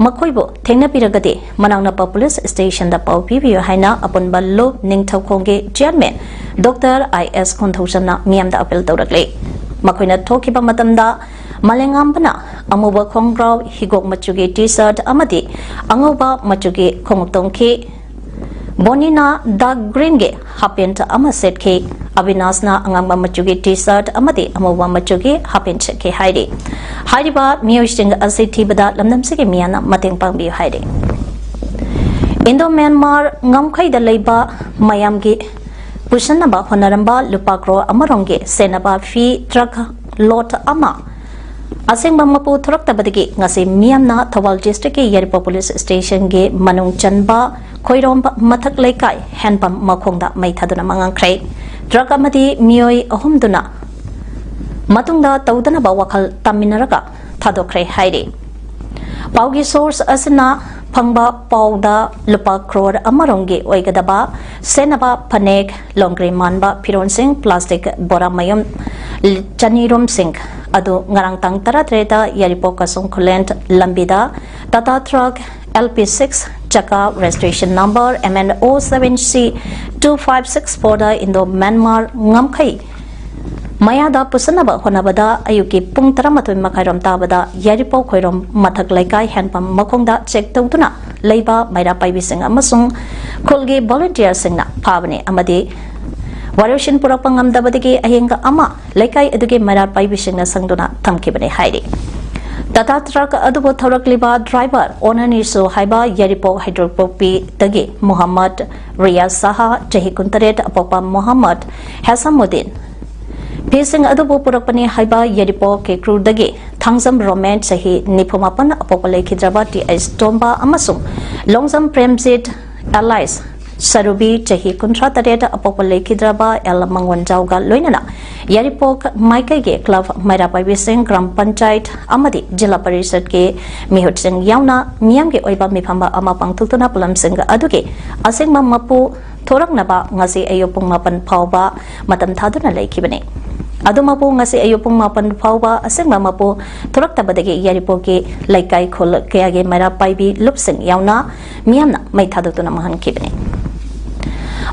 ꯃꯈꯣꯏꯕꯨ ꯊꯦꯡꯅꯕꯤꯔꯒꯗꯤ ꯃꯅꯥꯛ ꯅꯛꯄ ꯄꯨꯂꯤꯁ ꯁ꯭ꯇꯦꯁꯟꯗ ꯄꯥꯎ ꯄꯤꯕꯤꯌꯨ ꯍꯥꯏꯅ ꯑꯄꯨꯟꯕ ꯂꯨꯞ ꯅꯤꯡꯊꯧꯈꯣꯡꯒꯤ ꯆꯤꯌꯔꯃꯦꯟ ꯗꯣꯛꯇꯔ ꯑꯥꯏ ꯑꯦꯁ ꯈꯣꯟꯊꯧꯖꯝꯅ ꯃꯤꯌꯥꯝꯗ ꯑꯄꯤꯜ ꯇꯧꯔꯛꯂꯤ꯫ ꯃꯈꯣꯏꯅ ꯊꯣꯛꯈꯤꯕ ꯃꯇꯝꯗ ꯃꯂꯦꯉꯥꯝꯕꯅ ꯑꯃꯨꯕ ꯈꯣꯡꯒ꯭ꯔꯥꯎ, ꯍꯤꯒꯣꯛ ꯃꯆꯨꯒꯤ ꯇꯤ ꯁꯔꯠ ꯑꯃꯗꯤ ꯑꯉꯧꯕ ꯃꯆꯨꯒꯤ ꯈꯣꯡꯎꯞ ꯇꯣꯡꯈꯤ꯫ ꯕꯣꯅꯤꯅ ꯗꯥꯔꯛ ꯒ꯭ꯔꯤꯟꯒꯤ ꯍꯥꯞ ꯄꯦꯟꯠ ꯑꯃ ꯁꯦꯠꯈꯤ꯫ ꯑꯕꯤꯅꯥꯁꯅ ꯑꯉꯥꯡꯕ ꯃꯆꯨꯒꯤ ꯇꯤ ꯁꯔꯠ ꯑꯃꯗꯤ ꯑꯃꯨꯕ ꯃꯆꯨꯒꯤ ꯍꯥꯞ ꯄꯦꯟꯠ ꯁꯦꯠꯈꯤ ꯍꯥꯏꯔꯤ꯫ ꯍꯥꯏꯔꯤꯕ ꯃꯤꯑꯣꯏꯁꯤꯡ ꯑꯁꯤ ꯊꯤꯕꯗ ꯂꯝꯗꯝꯁꯤꯒꯤ ꯃꯤꯌꯥꯝꯅ ꯃꯇꯦꯡ ꯄꯥꯡꯕꯤꯌꯨ ꯍꯥꯏꯔꯤ꯫ ꯏꯟꯗꯣ ꯃ꯭ꯌꯥꯟꯃꯥꯔ ꯉꯝꯈꯩꯗ ꯂꯩꯕ ꯃꯌꯥꯝꯒꯤ ꯄꯨꯁꯟꯅꯕ ꯍꯣꯠꯅꯔꯝꯕ ꯂꯨꯄꯥ ꯀ꯭ꯔꯣꯔ ꯑꯃꯔꯣꯝꯒꯤ ꯁꯦꯟꯅꯕ ꯐꯤ ꯇ꯭ꯔꯛ ꯂꯣꯠ ꯑꯃ ꯑꯁꯦꯡꯕ ꯃꯄꯨ ꯊꯣꯔꯛꯇꯕꯗꯒꯤ ꯉꯁꯤ ꯃꯤꯌꯥꯝꯅ ꯊꯧꯕꯥꯜ ꯗꯤꯁꯇ꯭ꯔꯤꯛꯀꯤ ꯌꯥꯏꯔꯤꯄꯣꯛ ꯄꯨꯂꯤꯁ ꯁ꯭ꯇꯦꯁꯟꯒꯤ ꯃꯅꯨꯡ ꯆꯟꯕ ꯈꯣꯏꯔꯣꯝ ꯃꯊꯛ ꯂꯩꯀꯥꯏ ꯍꯦꯟꯄꯝ ꯃꯈꯣꯡꯗ ꯃꯩ ꯊꯥꯗꯨꯅ ꯃꯥꯡꯍꯟꯈ꯭ꯔꯦ꯫ ꯇ꯭ꯔꯛ ꯑꯃꯗꯤ ꯃꯤꯑꯣꯏ ꯑꯍꯨꯝꯗꯨꯅ ꯃꯇꯨꯡꯗ ꯇꯧꯗꯅꯕ ꯋꯥꯈꯜ ꯇꯝꯃꯤꯟꯅꯔꯒ ꯊꯥꯗꯣꯛꯈ꯭ꯔꯦ ꯍꯥꯏꯔꯤ꯫ ꯄꯥꯎꯒꯤ ꯁꯣꯔꯁ ꯑꯁꯤꯅ ꯐꯪꯕ ꯄꯥꯎꯗ ꯂꯨꯄꯥ ꯀ꯭ꯔꯣꯔ ꯑꯃꯔꯣꯝꯒꯤ ꯑꯣꯏꯒꯗꯕ ꯁꯦꯠꯅꯕ ꯐꯅꯦꯛ, ꯂꯣꯡꯒ꯭ꯔꯤ ꯃꯥꯟꯕ ꯐꯤꯔꯣꯟꯁꯤꯡ, ꯄ꯭ꯂꯥꯁꯇꯤꯛ ꯕꯣꯔꯥ ꯃꯌꯨꯝ ꯆꯅꯤꯔꯣꯝꯁꯤꯡ ꯑꯗꯨ ꯉꯔꯥꯡ ꯇꯥꯡ ꯇꯔꯥꯇꯔꯦꯠꯇ ꯌꯥꯏꯔꯤꯄꯣꯛ ꯀꯁꯨꯡ ꯈꯨꯂꯦꯟ ꯂꯝꯕꯤꯗ Tata truck L P six ꯆꯀꯥ registration number M N O seven C two five six four ꯗ ꯏꯟꯗꯣ ꯃ꯭ꯌꯥꯟꯃꯥꯔ ꯉꯝꯈꯩ ꯃꯌꯥꯗ ꯄꯨꯁꯟꯅꯕ ꯍꯣꯠꯅꯕꯗ ꯑꯌꯨꯛꯀꯤ ꯄꯨꯡ ꯇꯔꯥꯃꯥꯊꯣꯏ ꯃꯈꯥꯏꯔꯣꯝ ꯇꯥꯕꯗ ꯌꯥꯏꯔꯤꯄꯣꯛ ꯈꯣꯏꯔꯣꯝ ꯃꯊꯛ ꯂꯩꯀꯥꯏ ꯍꯦꯟꯄꯝ ꯃꯈꯣꯡꯗ ꯆꯦꯛ ꯇꯧꯗꯨꯅ ꯂꯩꯕ ꯃꯩꯔꯥ ꯄꯥꯏꯕꯤꯁꯤꯡ ꯑꯃꯁꯨꯡ ꯈꯨꯜꯒꯤ ꯚꯣꯂꯨꯟꯇꯤꯌꯔꯁꯤꯡꯅ ꯐꯥꯕꯅꯤ ꯑꯃꯗꯤ ꯋꯥꯔꯣꯏꯁꯤꯟ ꯄꯨꯔꯛꯄ ꯉꯝꯗꯕꯗꯒꯤ ꯑꯍꯤꯡ ꯑꯃ ꯂꯩꯀꯥꯏ ꯑꯗꯨꯒꯤ ꯃꯩꯔꯥ ꯄꯥꯏꯕꯤꯁꯤꯡꯅ ꯁꯪꯗꯨꯅ ꯊꯝꯈꯤꯕꯅꯤ ꯍꯥꯏꯔꯤ꯫ ꯇꯥꯇꯥ ꯇ꯭ꯔꯛ ꯑꯗꯨꯕꯨ ꯊꯧꯔꯛꯂꯤꯕ ꯗ꯭ꯔꯥꯏꯚꯔ ꯑꯣꯅꯔꯅꯤꯁꯨ ꯍꯥꯏꯕ ꯌꯥꯏꯔꯤꯄꯣꯛ ꯍꯩꯗ꯭ꯔꯣꯛꯄꯣꯛꯄꯤꯗꯒꯤ ꯃꯨꯍꯝꯃꯗ ꯔꯤꯌꯥꯖ ꯁꯥꯍꯥ, ꯆꯍꯤ ꯀꯨꯟꯇꯔꯦꯠ, ꯑꯄꯣꯛꯄ ꯃꯨꯍꯝꯃꯗ ꯍꯦꯁꯥꯃꯨꯗꯤꯟ, ꯐꯤꯁꯤꯡ ꯑꯗꯨꯕꯨ ꯄꯨꯔꯛꯄꯅꯤ ꯍꯥꯏꯕ ꯌꯥꯏꯔꯤꯄꯣꯛ ꯀꯦꯀ꯭ꯔꯨꯗꯒꯤ ꯊꯥꯡꯖꯝ ꯔꯣꯃꯦꯟ, ꯆꯍꯤ ꯅꯤꯐꯨ ꯃꯥꯄꯟ, ꯑꯄꯣꯛꯄ ꯂꯩꯈꯤꯗ꯭ꯔꯕ ꯇꯤ ꯑꯩꯆ ꯇꯣꯝꯕ ꯑꯃꯁꯨꯡ ꯂꯣꯡꯖꯝ ꯄ꯭ꯔꯦꯝꯖꯤꯠ alias ꯁꯔꯨꯕꯤ, ꯆꯍꯤ ꯀꯨꯟꯊ꯭ꯔꯥ ꯇꯔꯦꯠ, ꯑꯄꯣꯛꯄ ꯂꯩꯈꯤꯗ꯭ꯔꯕ ꯑꯦꯜ ꯃꯪꯒꯣꯟꯖꯥꯎꯒ ꯂꯣꯏꯅꯅ ꯌꯥꯏꯔꯤꯄꯣꯛ ꯃꯥꯏꯀꯩꯒꯤ ꯀ꯭ꯂꯕ ꯃꯩꯔꯥ ꯄꯥꯏꯕꯤꯁꯤꯡ, ꯒ꯭ꯔꯥꯝ ꯄꯟꯆꯥꯌꯠ ꯑꯃꯗꯤ ꯖꯤꯂꯥ ꯄꯔꯤꯁꯠꯀꯤ ꯃꯤꯍꯨꯠꯁꯤꯡ ꯌꯥꯎꯅ ꯃꯤꯌꯥꯝꯒꯤ ꯑꯣꯏꯕ ꯃꯤꯐꯝ ꯑꯃ ꯄꯥꯡꯊꯣꯛꯇꯨꯅ ꯄꯣꯠꯂꯝꯁꯤꯡ ꯑꯗꯨꯒꯤ ꯑꯁꯦꯡꯕ ꯃꯄꯨ ꯊꯣꯔꯛꯅꯕ ꯉꯁꯤ ꯑꯌꯨꯛ ꯄꯨꯡ ꯃꯥꯄꯟ ꯐꯥꯎꯕ ꯃꯇꯝ ꯊꯥꯗꯨꯅ ꯂꯩꯈꯤꯕꯅꯤ꯫ ꯑꯗꯨꯃꯛꯄꯨ ꯉꯁꯤ ꯑꯌꯨꯛ ꯄꯨꯡ ꯃꯥꯄꯟ ꯐꯥꯎꯕ ꯑꯁꯦꯡꯕ ꯃꯄꯨ ꯊꯣꯔꯛꯇꯕꯗꯒꯤ ꯌꯥꯏꯔꯤꯄꯣꯛꯀꯤ ꯂꯩꯀꯥꯏ ꯈꯨꯜ ꯀꯌꯥꯒꯤ ꯃꯩꯔꯥ ꯄꯥꯏꯕꯤ ꯂꯨꯞꯁꯤꯡ ꯌꯥꯎꯅ ꯃꯤꯌꯥꯝꯅ ꯃꯩ ꯊꯥꯗꯣꯛꯇꯨꯅ ꯃꯥꯡꯍꯟꯈꯤꯕꯅꯤ꯫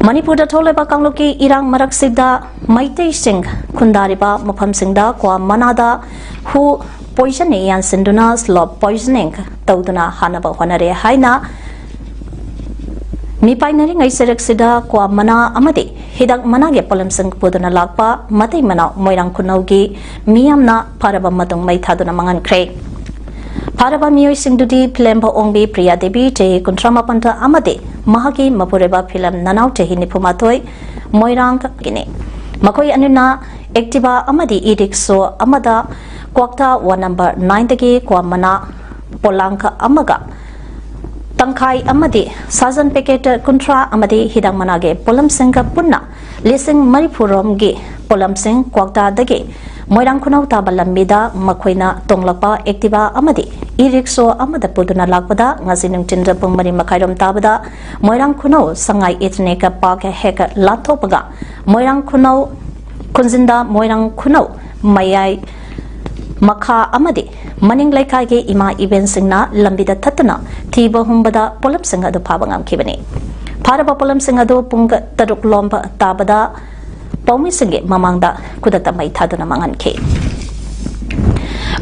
ꯃꯅꯤꯄꯨꯔꯗ ꯊꯣꯛꯂꯤꯕ ꯀꯥꯡꯂꯨꯞꯀꯤ ꯏꯔꯥꯡ ꯃꯔꯛꯁꯤꯗ ꯃꯩꯇꯩꯁꯤꯡ ꯈꯨꯟꯗꯥꯔꯤꯕ ꯃꯐꯝꯁꯤꯡꯗ ꯀ꯭ꯋꯥ ꯃꯅꯥꯗ ꯍꯨ poison ꯌꯥꯟꯁꯤꯟꯗꯨꯅ slow poisoning ꯇꯧꯗꯨꯅ ꯍꯥꯠꯅꯕ ꯍꯣꯠꯅꯔꯦ ꯍꯥꯏꯅ ꯃꯤꯄꯥꯏꯅꯔꯤꯉꯩ ꯁꯔꯛꯁꯤꯗ ꯀ꯭ꯋꯥ ꯃꯅꯥ ꯑꯃꯗꯤ ꯍꯤꯗꯥꯛ ꯃꯅꯥꯒꯤ ꯄꯣꯠꯂꯝꯁꯤꯡ ꯄꯨꯗꯨꯅ ꯂꯥꯛꯄ ꯃꯇꯩ ꯃꯅꯥꯎ ꯃꯣꯏꯔꯥꯡ ꯈꯨꯅꯧꯒꯤ ꯃꯤꯌꯥꯝꯅ ꯐꯥꯔꯕ ꯃꯇꯨꯡ ꯃꯩ ꯊꯥꯗꯨꯅ ꯃꯥꯡꯍꯟꯈ꯭ꯔꯦ꯫ ꯐꯥꯔꯕ ꯃꯤꯑꯣꯏꯁꯤꯡꯗꯨꯗꯤ ꯐꯤꯂꯦꯝꯕ ꯑꯣꯡꯕꯤ ꯄ꯭ꯔꯤꯌꯥ ꯗꯦꯕꯤ, ꯆꯍꯤ ꯀꯨꯟꯊ꯭ꯔꯥ ꯃꯥꯄꯟ ꯑꯃꯗꯤ ꯃꯍꯥꯛꯀꯤ ꯃꯄꯨꯔꯣꯏꯕ ꯐꯤꯂꯝ ꯅꯅꯥꯎ, ꯆꯍꯤ ꯅꯤꯐꯨ ꯃꯥꯊꯣꯏ, ꯃꯣꯏꯔꯥꯡꯒꯤꯅꯤ꯫ ꯃꯈꯣꯏ ꯑꯅꯤꯅ Activa ꯑꯃꯗꯤ e-rickshaw ꯑꯃꯗ ꯀ꯭ꯋꯥꯛꯇꯥ ꯋꯥꯔꯗ ꯅꯝꯕꯔ ꯅꯥꯏꯟꯗꯒꯤ ꯀ꯭ꯋꯥ ꯃꯅꯥ ꯄꯣꯂꯥꯡ ꯑꯃꯒ ꯇꯪꯈꯥꯏ ꯑꯃꯗꯤ ꯁꯥꯖꯟ packet ꯀꯨꯟꯊ꯭ꯔꯥ ꯑꯃꯗꯤ ꯍꯤꯗꯥꯛ ꯃꯅꯥꯒꯤ ꯄꯣꯠꯂꯝꯁꯤꯡꯒ ꯄꯨꯟꯅ ꯂꯤꯁꯤꯡ ꯃꯔꯤꯐꯨ ꯔꯣꯝꯒꯤ ꯄꯣꯠꯂꯝꯁꯤꯡ ꯀ꯭ꯋꯥꯛꯇꯥꯗꯒꯤ ꯃꯣꯏꯔꯥꯡ ꯈꯨꯅꯧ ꯇꯥꯕ ꯂꯝꯕꯤꯗ ꯃꯈꯣꯏꯅ ꯇꯣꯡꯂꯛꯄ Activa ꯑꯃꯗꯤ e-rickshaw ꯑꯃꯗ ꯄꯨꯗꯨꯅ ꯂꯥꯛꯄꯗ ꯉꯁꯤ ꯅꯨꯡꯊꯤꯜꯗ ꯄꯨꯡ ꯃꯔꯤ ꯃꯈꯥꯏꯔꯣꯝ ꯇꯥꯕꯗ ꯃꯣꯏꯔꯥꯡ ꯈꯨꯅꯧ ꯁꯉꯥꯏ Ethnic Park ꯍꯦꯛ ꯂꯥꯟꯊꯣꯛꯄꯒ ꯃꯣꯏꯔꯥꯡ ꯈꯨꯅꯧ ꯈꯨꯟꯖꯤꯟꯗ ꯃꯣꯏꯔꯥꯡ ꯈꯨꯅꯧ ꯃꯌꯥꯏ ꯃꯈꯥ ꯑꯃꯗꯤ ꯃꯅꯤꯡ ꯂꯩꯀꯥꯏꯒꯤ ꯏꯃꯥ ꯏꯕꯦꯟꯁꯤꯡꯅ ꯂꯝꯕꯤꯗ ꯊꯠꯇꯨꯅ ꯊꯤꯕ ꯍꯨꯝꯕꯗ ꯄꯣꯠꯂꯝꯁꯤꯡ ꯑꯗꯨ ꯐꯥꯕ ꯉꯝꯈꯤꯕꯅꯤ꯫ ꯐꯥꯔꯕ ꯄꯣꯠꯂꯝꯁꯤꯡ ꯑꯗꯨ ꯄꯨꯡ ꯇꯔꯨꯛ ꯂꯣꯝꯕ ꯇꯥꯕꯗ ꯄꯥꯎꯃꯤꯁꯤꯡꯒꯤ ꯃꯃꯥꯡꯗ ꯈꯨꯗꯛꯇ ꯃꯩ ꯊꯥꯗꯨꯅ ꯃꯥꯡꯍꯟꯈꯤ꯫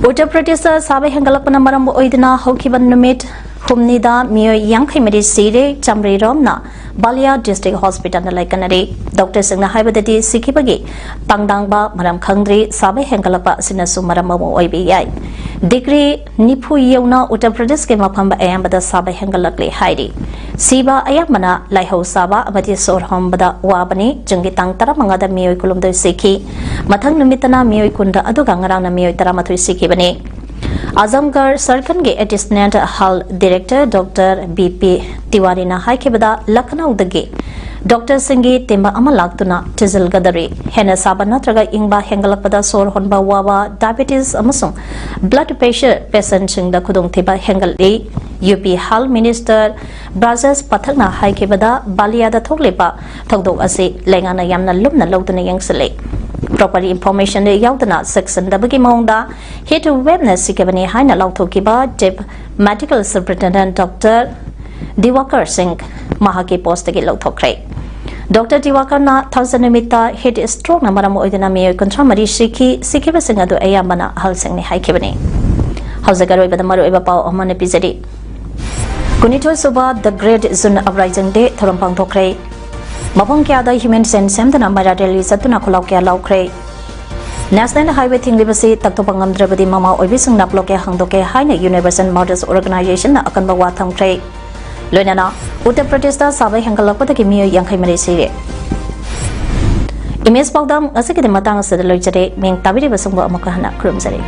ꯎꯠꯇꯔ ꯄ꯭ꯔꯗꯦꯁꯇ ꯁꯥꯕ ꯍꯦꯟꯒꯠꯂꯛꯄꯅ ꯃꯔꯝ ꯑꯣꯏꯗꯨꯅ ꯍꯧꯈꯤꯕ ꯅꯨꯃꯤꯠ ꯍꯨꯝꯅꯤꯗ ꯃꯤꯑꯣꯏ ꯌꯥꯡꯈꯩ ꯃꯔꯤ ꯁꯤꯔꯦ, ꯆꯥꯃꯔꯤ ꯔꯣꯝꯅ ꯕꯥꯂꯤꯌꯥ ꯗꯤꯁꯇ꯭ꯔꯤꯛ ꯍꯣꯁꯄꯤꯇꯥꯜꯗ ꯂꯩꯀꯠꯅꯔꯤ꯫ ꯗꯣꯛꯇꯔꯁꯤꯡꯅ ꯍꯥꯏꯕꯗꯗꯤ ꯁꯤꯈꯤꯕꯒꯤ ꯇꯥꯡꯗꯥꯡꯕ ꯃꯔꯝ ꯈꯪꯗ꯭ꯔꯤ꯫ ꯁꯥꯕ ꯍꯦꯟꯒꯠꯂꯛꯄ ꯑꯁꯤꯅꯁꯨ ꯃꯔꯝ ꯑꯃ ꯑꯣꯏꯕ ꯌꯥꯏ꯫ ꯗꯤꯒ꯭ꯔꯤ ꯅꯤꯐꯨ ꯌꯧꯅ ꯎꯠꯇꯔ ꯄ꯭ꯔꯗꯦꯁꯀꯤ ꯃꯐꯝ ꯑꯌꯥꯝꯕꯗ ꯁꯥꯕ ꯍꯦꯟꯒꯠꯂꯛꯂꯦ ꯍꯥꯏꯔꯤ꯫ ꯁꯤꯕ ꯑꯌꯥꯝꯕꯅ ꯂꯥꯏꯍꯧ ꯁꯥꯕ ꯑꯃꯗꯤ ꯁꯣꯔ ꯍꯣꯟꯕꯗ ꯋꯥꯕꯅꯤ꯫ ꯖꯨꯟꯒꯤ ꯇꯥꯡ ꯇꯔꯥꯃꯉꯥꯗ ꯃꯤꯑꯣꯏ ꯀꯨꯟꯍꯨꯝꯗꯣꯏ ꯁꯤꯈꯤ꯫ ꯃꯊꯪ ꯅꯨꯃꯤꯠꯇꯅ ꯃꯤꯑꯣꯏ ꯀꯨꯟ ꯑꯗꯨꯒ ꯉꯔꯥꯡꯅ ꯃꯤꯑꯣꯏ ꯇꯔꯥꯃꯥꯊꯣꯏ ꯁꯤꯈꯤꯕꯅꯤ꯫ ꯑꯖꯝꯒꯔ ꯁꯔꯀꯜꯒꯤ additional health director doctor B P ꯇꯤꯋꯥꯔꯤꯅ ꯍꯥꯏꯈꯤꯕꯗ, ꯂꯈꯅꯧꯗꯒꯤ ꯗꯣꯛꯇꯔꯁꯤꯡꯒꯤ ꯇꯤꯝ ꯑꯃ ꯂꯥꯛꯇꯨꯅ ꯊꯤꯖꯤꯜꯒꯗꯧꯔꯤ꯫ ꯍꯦꯟꯅ ꯁꯥꯕ ꯅꯠꯇ꯭ꯔꯒ ꯏꯪꯕ ꯍꯦꯟꯒꯠꯂꯛꯄꯗ ꯁꯣꯔ ꯍꯣꯟꯕ ꯋꯥꯕ, diabetes ꯑꯃꯁꯨꯡ blood pressure patientꯁꯤꯡꯗ ꯈꯨꯗꯣꯡꯊꯤꯕ ꯍꯦꯟꯒꯠꯂꯤ꯫ ꯌꯨ ꯄꯤ ꯍꯦꯜꯊ ꯃꯤꯅꯤꯁꯇꯔ ꯕ꯭ꯔꯥꯖꯦꯁ ꯄꯊꯛꯅ ꯍꯥꯏꯈꯤꯕꯗ, ꯕꯥꯂꯤꯌꯥꯗ ꯊꯣꯛꯂꯤꯕ ꯊꯧꯗꯣꯛ ꯑꯁꯤ ꯂꯩꯉꯥꯛꯅ ꯌꯥꯝꯅ ꯂꯨꯝꯅ ꯂꯧꯗꯨꯅ ꯌꯦꯡꯁꯤꯜꯂꯤ꯫ Proper information ꯗ ꯌꯥꯎꯗꯅ ꯆꯦꯛꯁꯤꯟꯗꯕꯒꯤ ꯃꯑꯣꯡꯗ heat wave ꯅ ꯁꯤꯈꯤꯕꯅꯤ ꯍꯥꯏꯅ ꯂꯥꯎꯊꯣꯛꯈꯤꯕ Chief Medical Superintendent Doctor Diwakar Singh ꯃꯍꯥꯛꯀꯤ post ꯇꯒꯤ ꯂꯧꯊꯣꯛꯈ꯭ꯔꯦ꯫ ꯗꯣꯛꯇꯔ ꯗꯤꯋꯥꯀꯔꯅ ꯊꯥꯡꯖ ꯅꯨꯃꯤꯠꯇ heat stroke ꯅ ꯃꯔꯝ ꯑꯣꯏꯗꯨꯅ ꯃꯤꯑꯣꯏ ꯀꯨꯟꯊ꯭ꯔꯥ ꯃꯔꯤ ꯁꯤꯈꯤ, ꯁꯤꯈꯤꯕꯁꯤꯡ ꯑꯗꯨ ꯑꯌꯥꯝꯕꯅ ꯑꯍꯜꯁꯤꯡꯅꯤ ꯍꯥꯏꯈꯤꯕꯅꯤ꯫ ꯍꯧꯖꯤꯛ ꯑꯔꯣꯏꯕꯗ ꯃꯔꯨꯑꯣꯏꯕ ꯄꯥꯎ ꯑꯃꯅ ꯄꯤꯖꯔꯤ꯫ ꯀꯨꯟꯅꯤꯊꯣꯏ ꯁꯨꯕ The Great Zune Uprising Day ꯊꯧꯔꯝ ꯄꯥꯡꯊꯣꯛꯈ꯭ꯔꯦ꯫ ꯃꯐꯝ ꯀꯌꯥꯗ human chain ꯁꯦꯝꯗꯨꯅ ꯃꯩꯔꯥ rally ꯆꯠꯇꯨꯅ ꯈꯣꯜꯂꯥꯎ ꯀꯌꯥ ꯂꯥꯎꯈ꯭ꯔꯦ꯫ National Highway ꯊꯤꯡꯂꯤꯕꯁꯤ ꯇꯛꯊꯣꯛꯄ ꯉꯝꯗ꯭ꯔꯕꯗꯤ ꯃꯃꯥ ꯑꯣꯏꯕꯤꯁꯤꯡꯅ blockade ꯍꯥꯡꯗꯣꯛꯀꯦ ꯍꯥꯏꯅ Universal Mothers Organization ꯅ ꯑꯀꯟꯕ ꯋꯥ ꯊꯝꯈ꯭ꯔꯦ꯫ ꯂꯣꯏꯅꯅ ꯎꯠꯇꯔ ꯄ꯭ꯔꯗꯦꯁꯇ ꯁꯥꯕ ꯍꯦꯟꯒꯠꯂꯛꯄꯗꯒꯤ ꯃꯤꯑꯣꯏ ꯌꯥꯡꯈꯩ ꯃꯔꯤ ꯁꯤꯔꯦ꯫ Image ꯄꯥꯎꯗꯝ ꯉꯁꯤꯒꯤꯗꯤ ꯃꯇꯥꯡ ꯑꯁꯤꯗ ꯂꯣꯏꯖꯔꯦ꯫ ꯃꯤꯡ ꯇꯥꯕꯤꯔꯤꯕꯁꯤꯡꯕꯨ ꯑꯃꯨꯛꯀ ꯍꯟꯅ ꯈꯨꯔꯨꯝꯖꯔꯤ꯫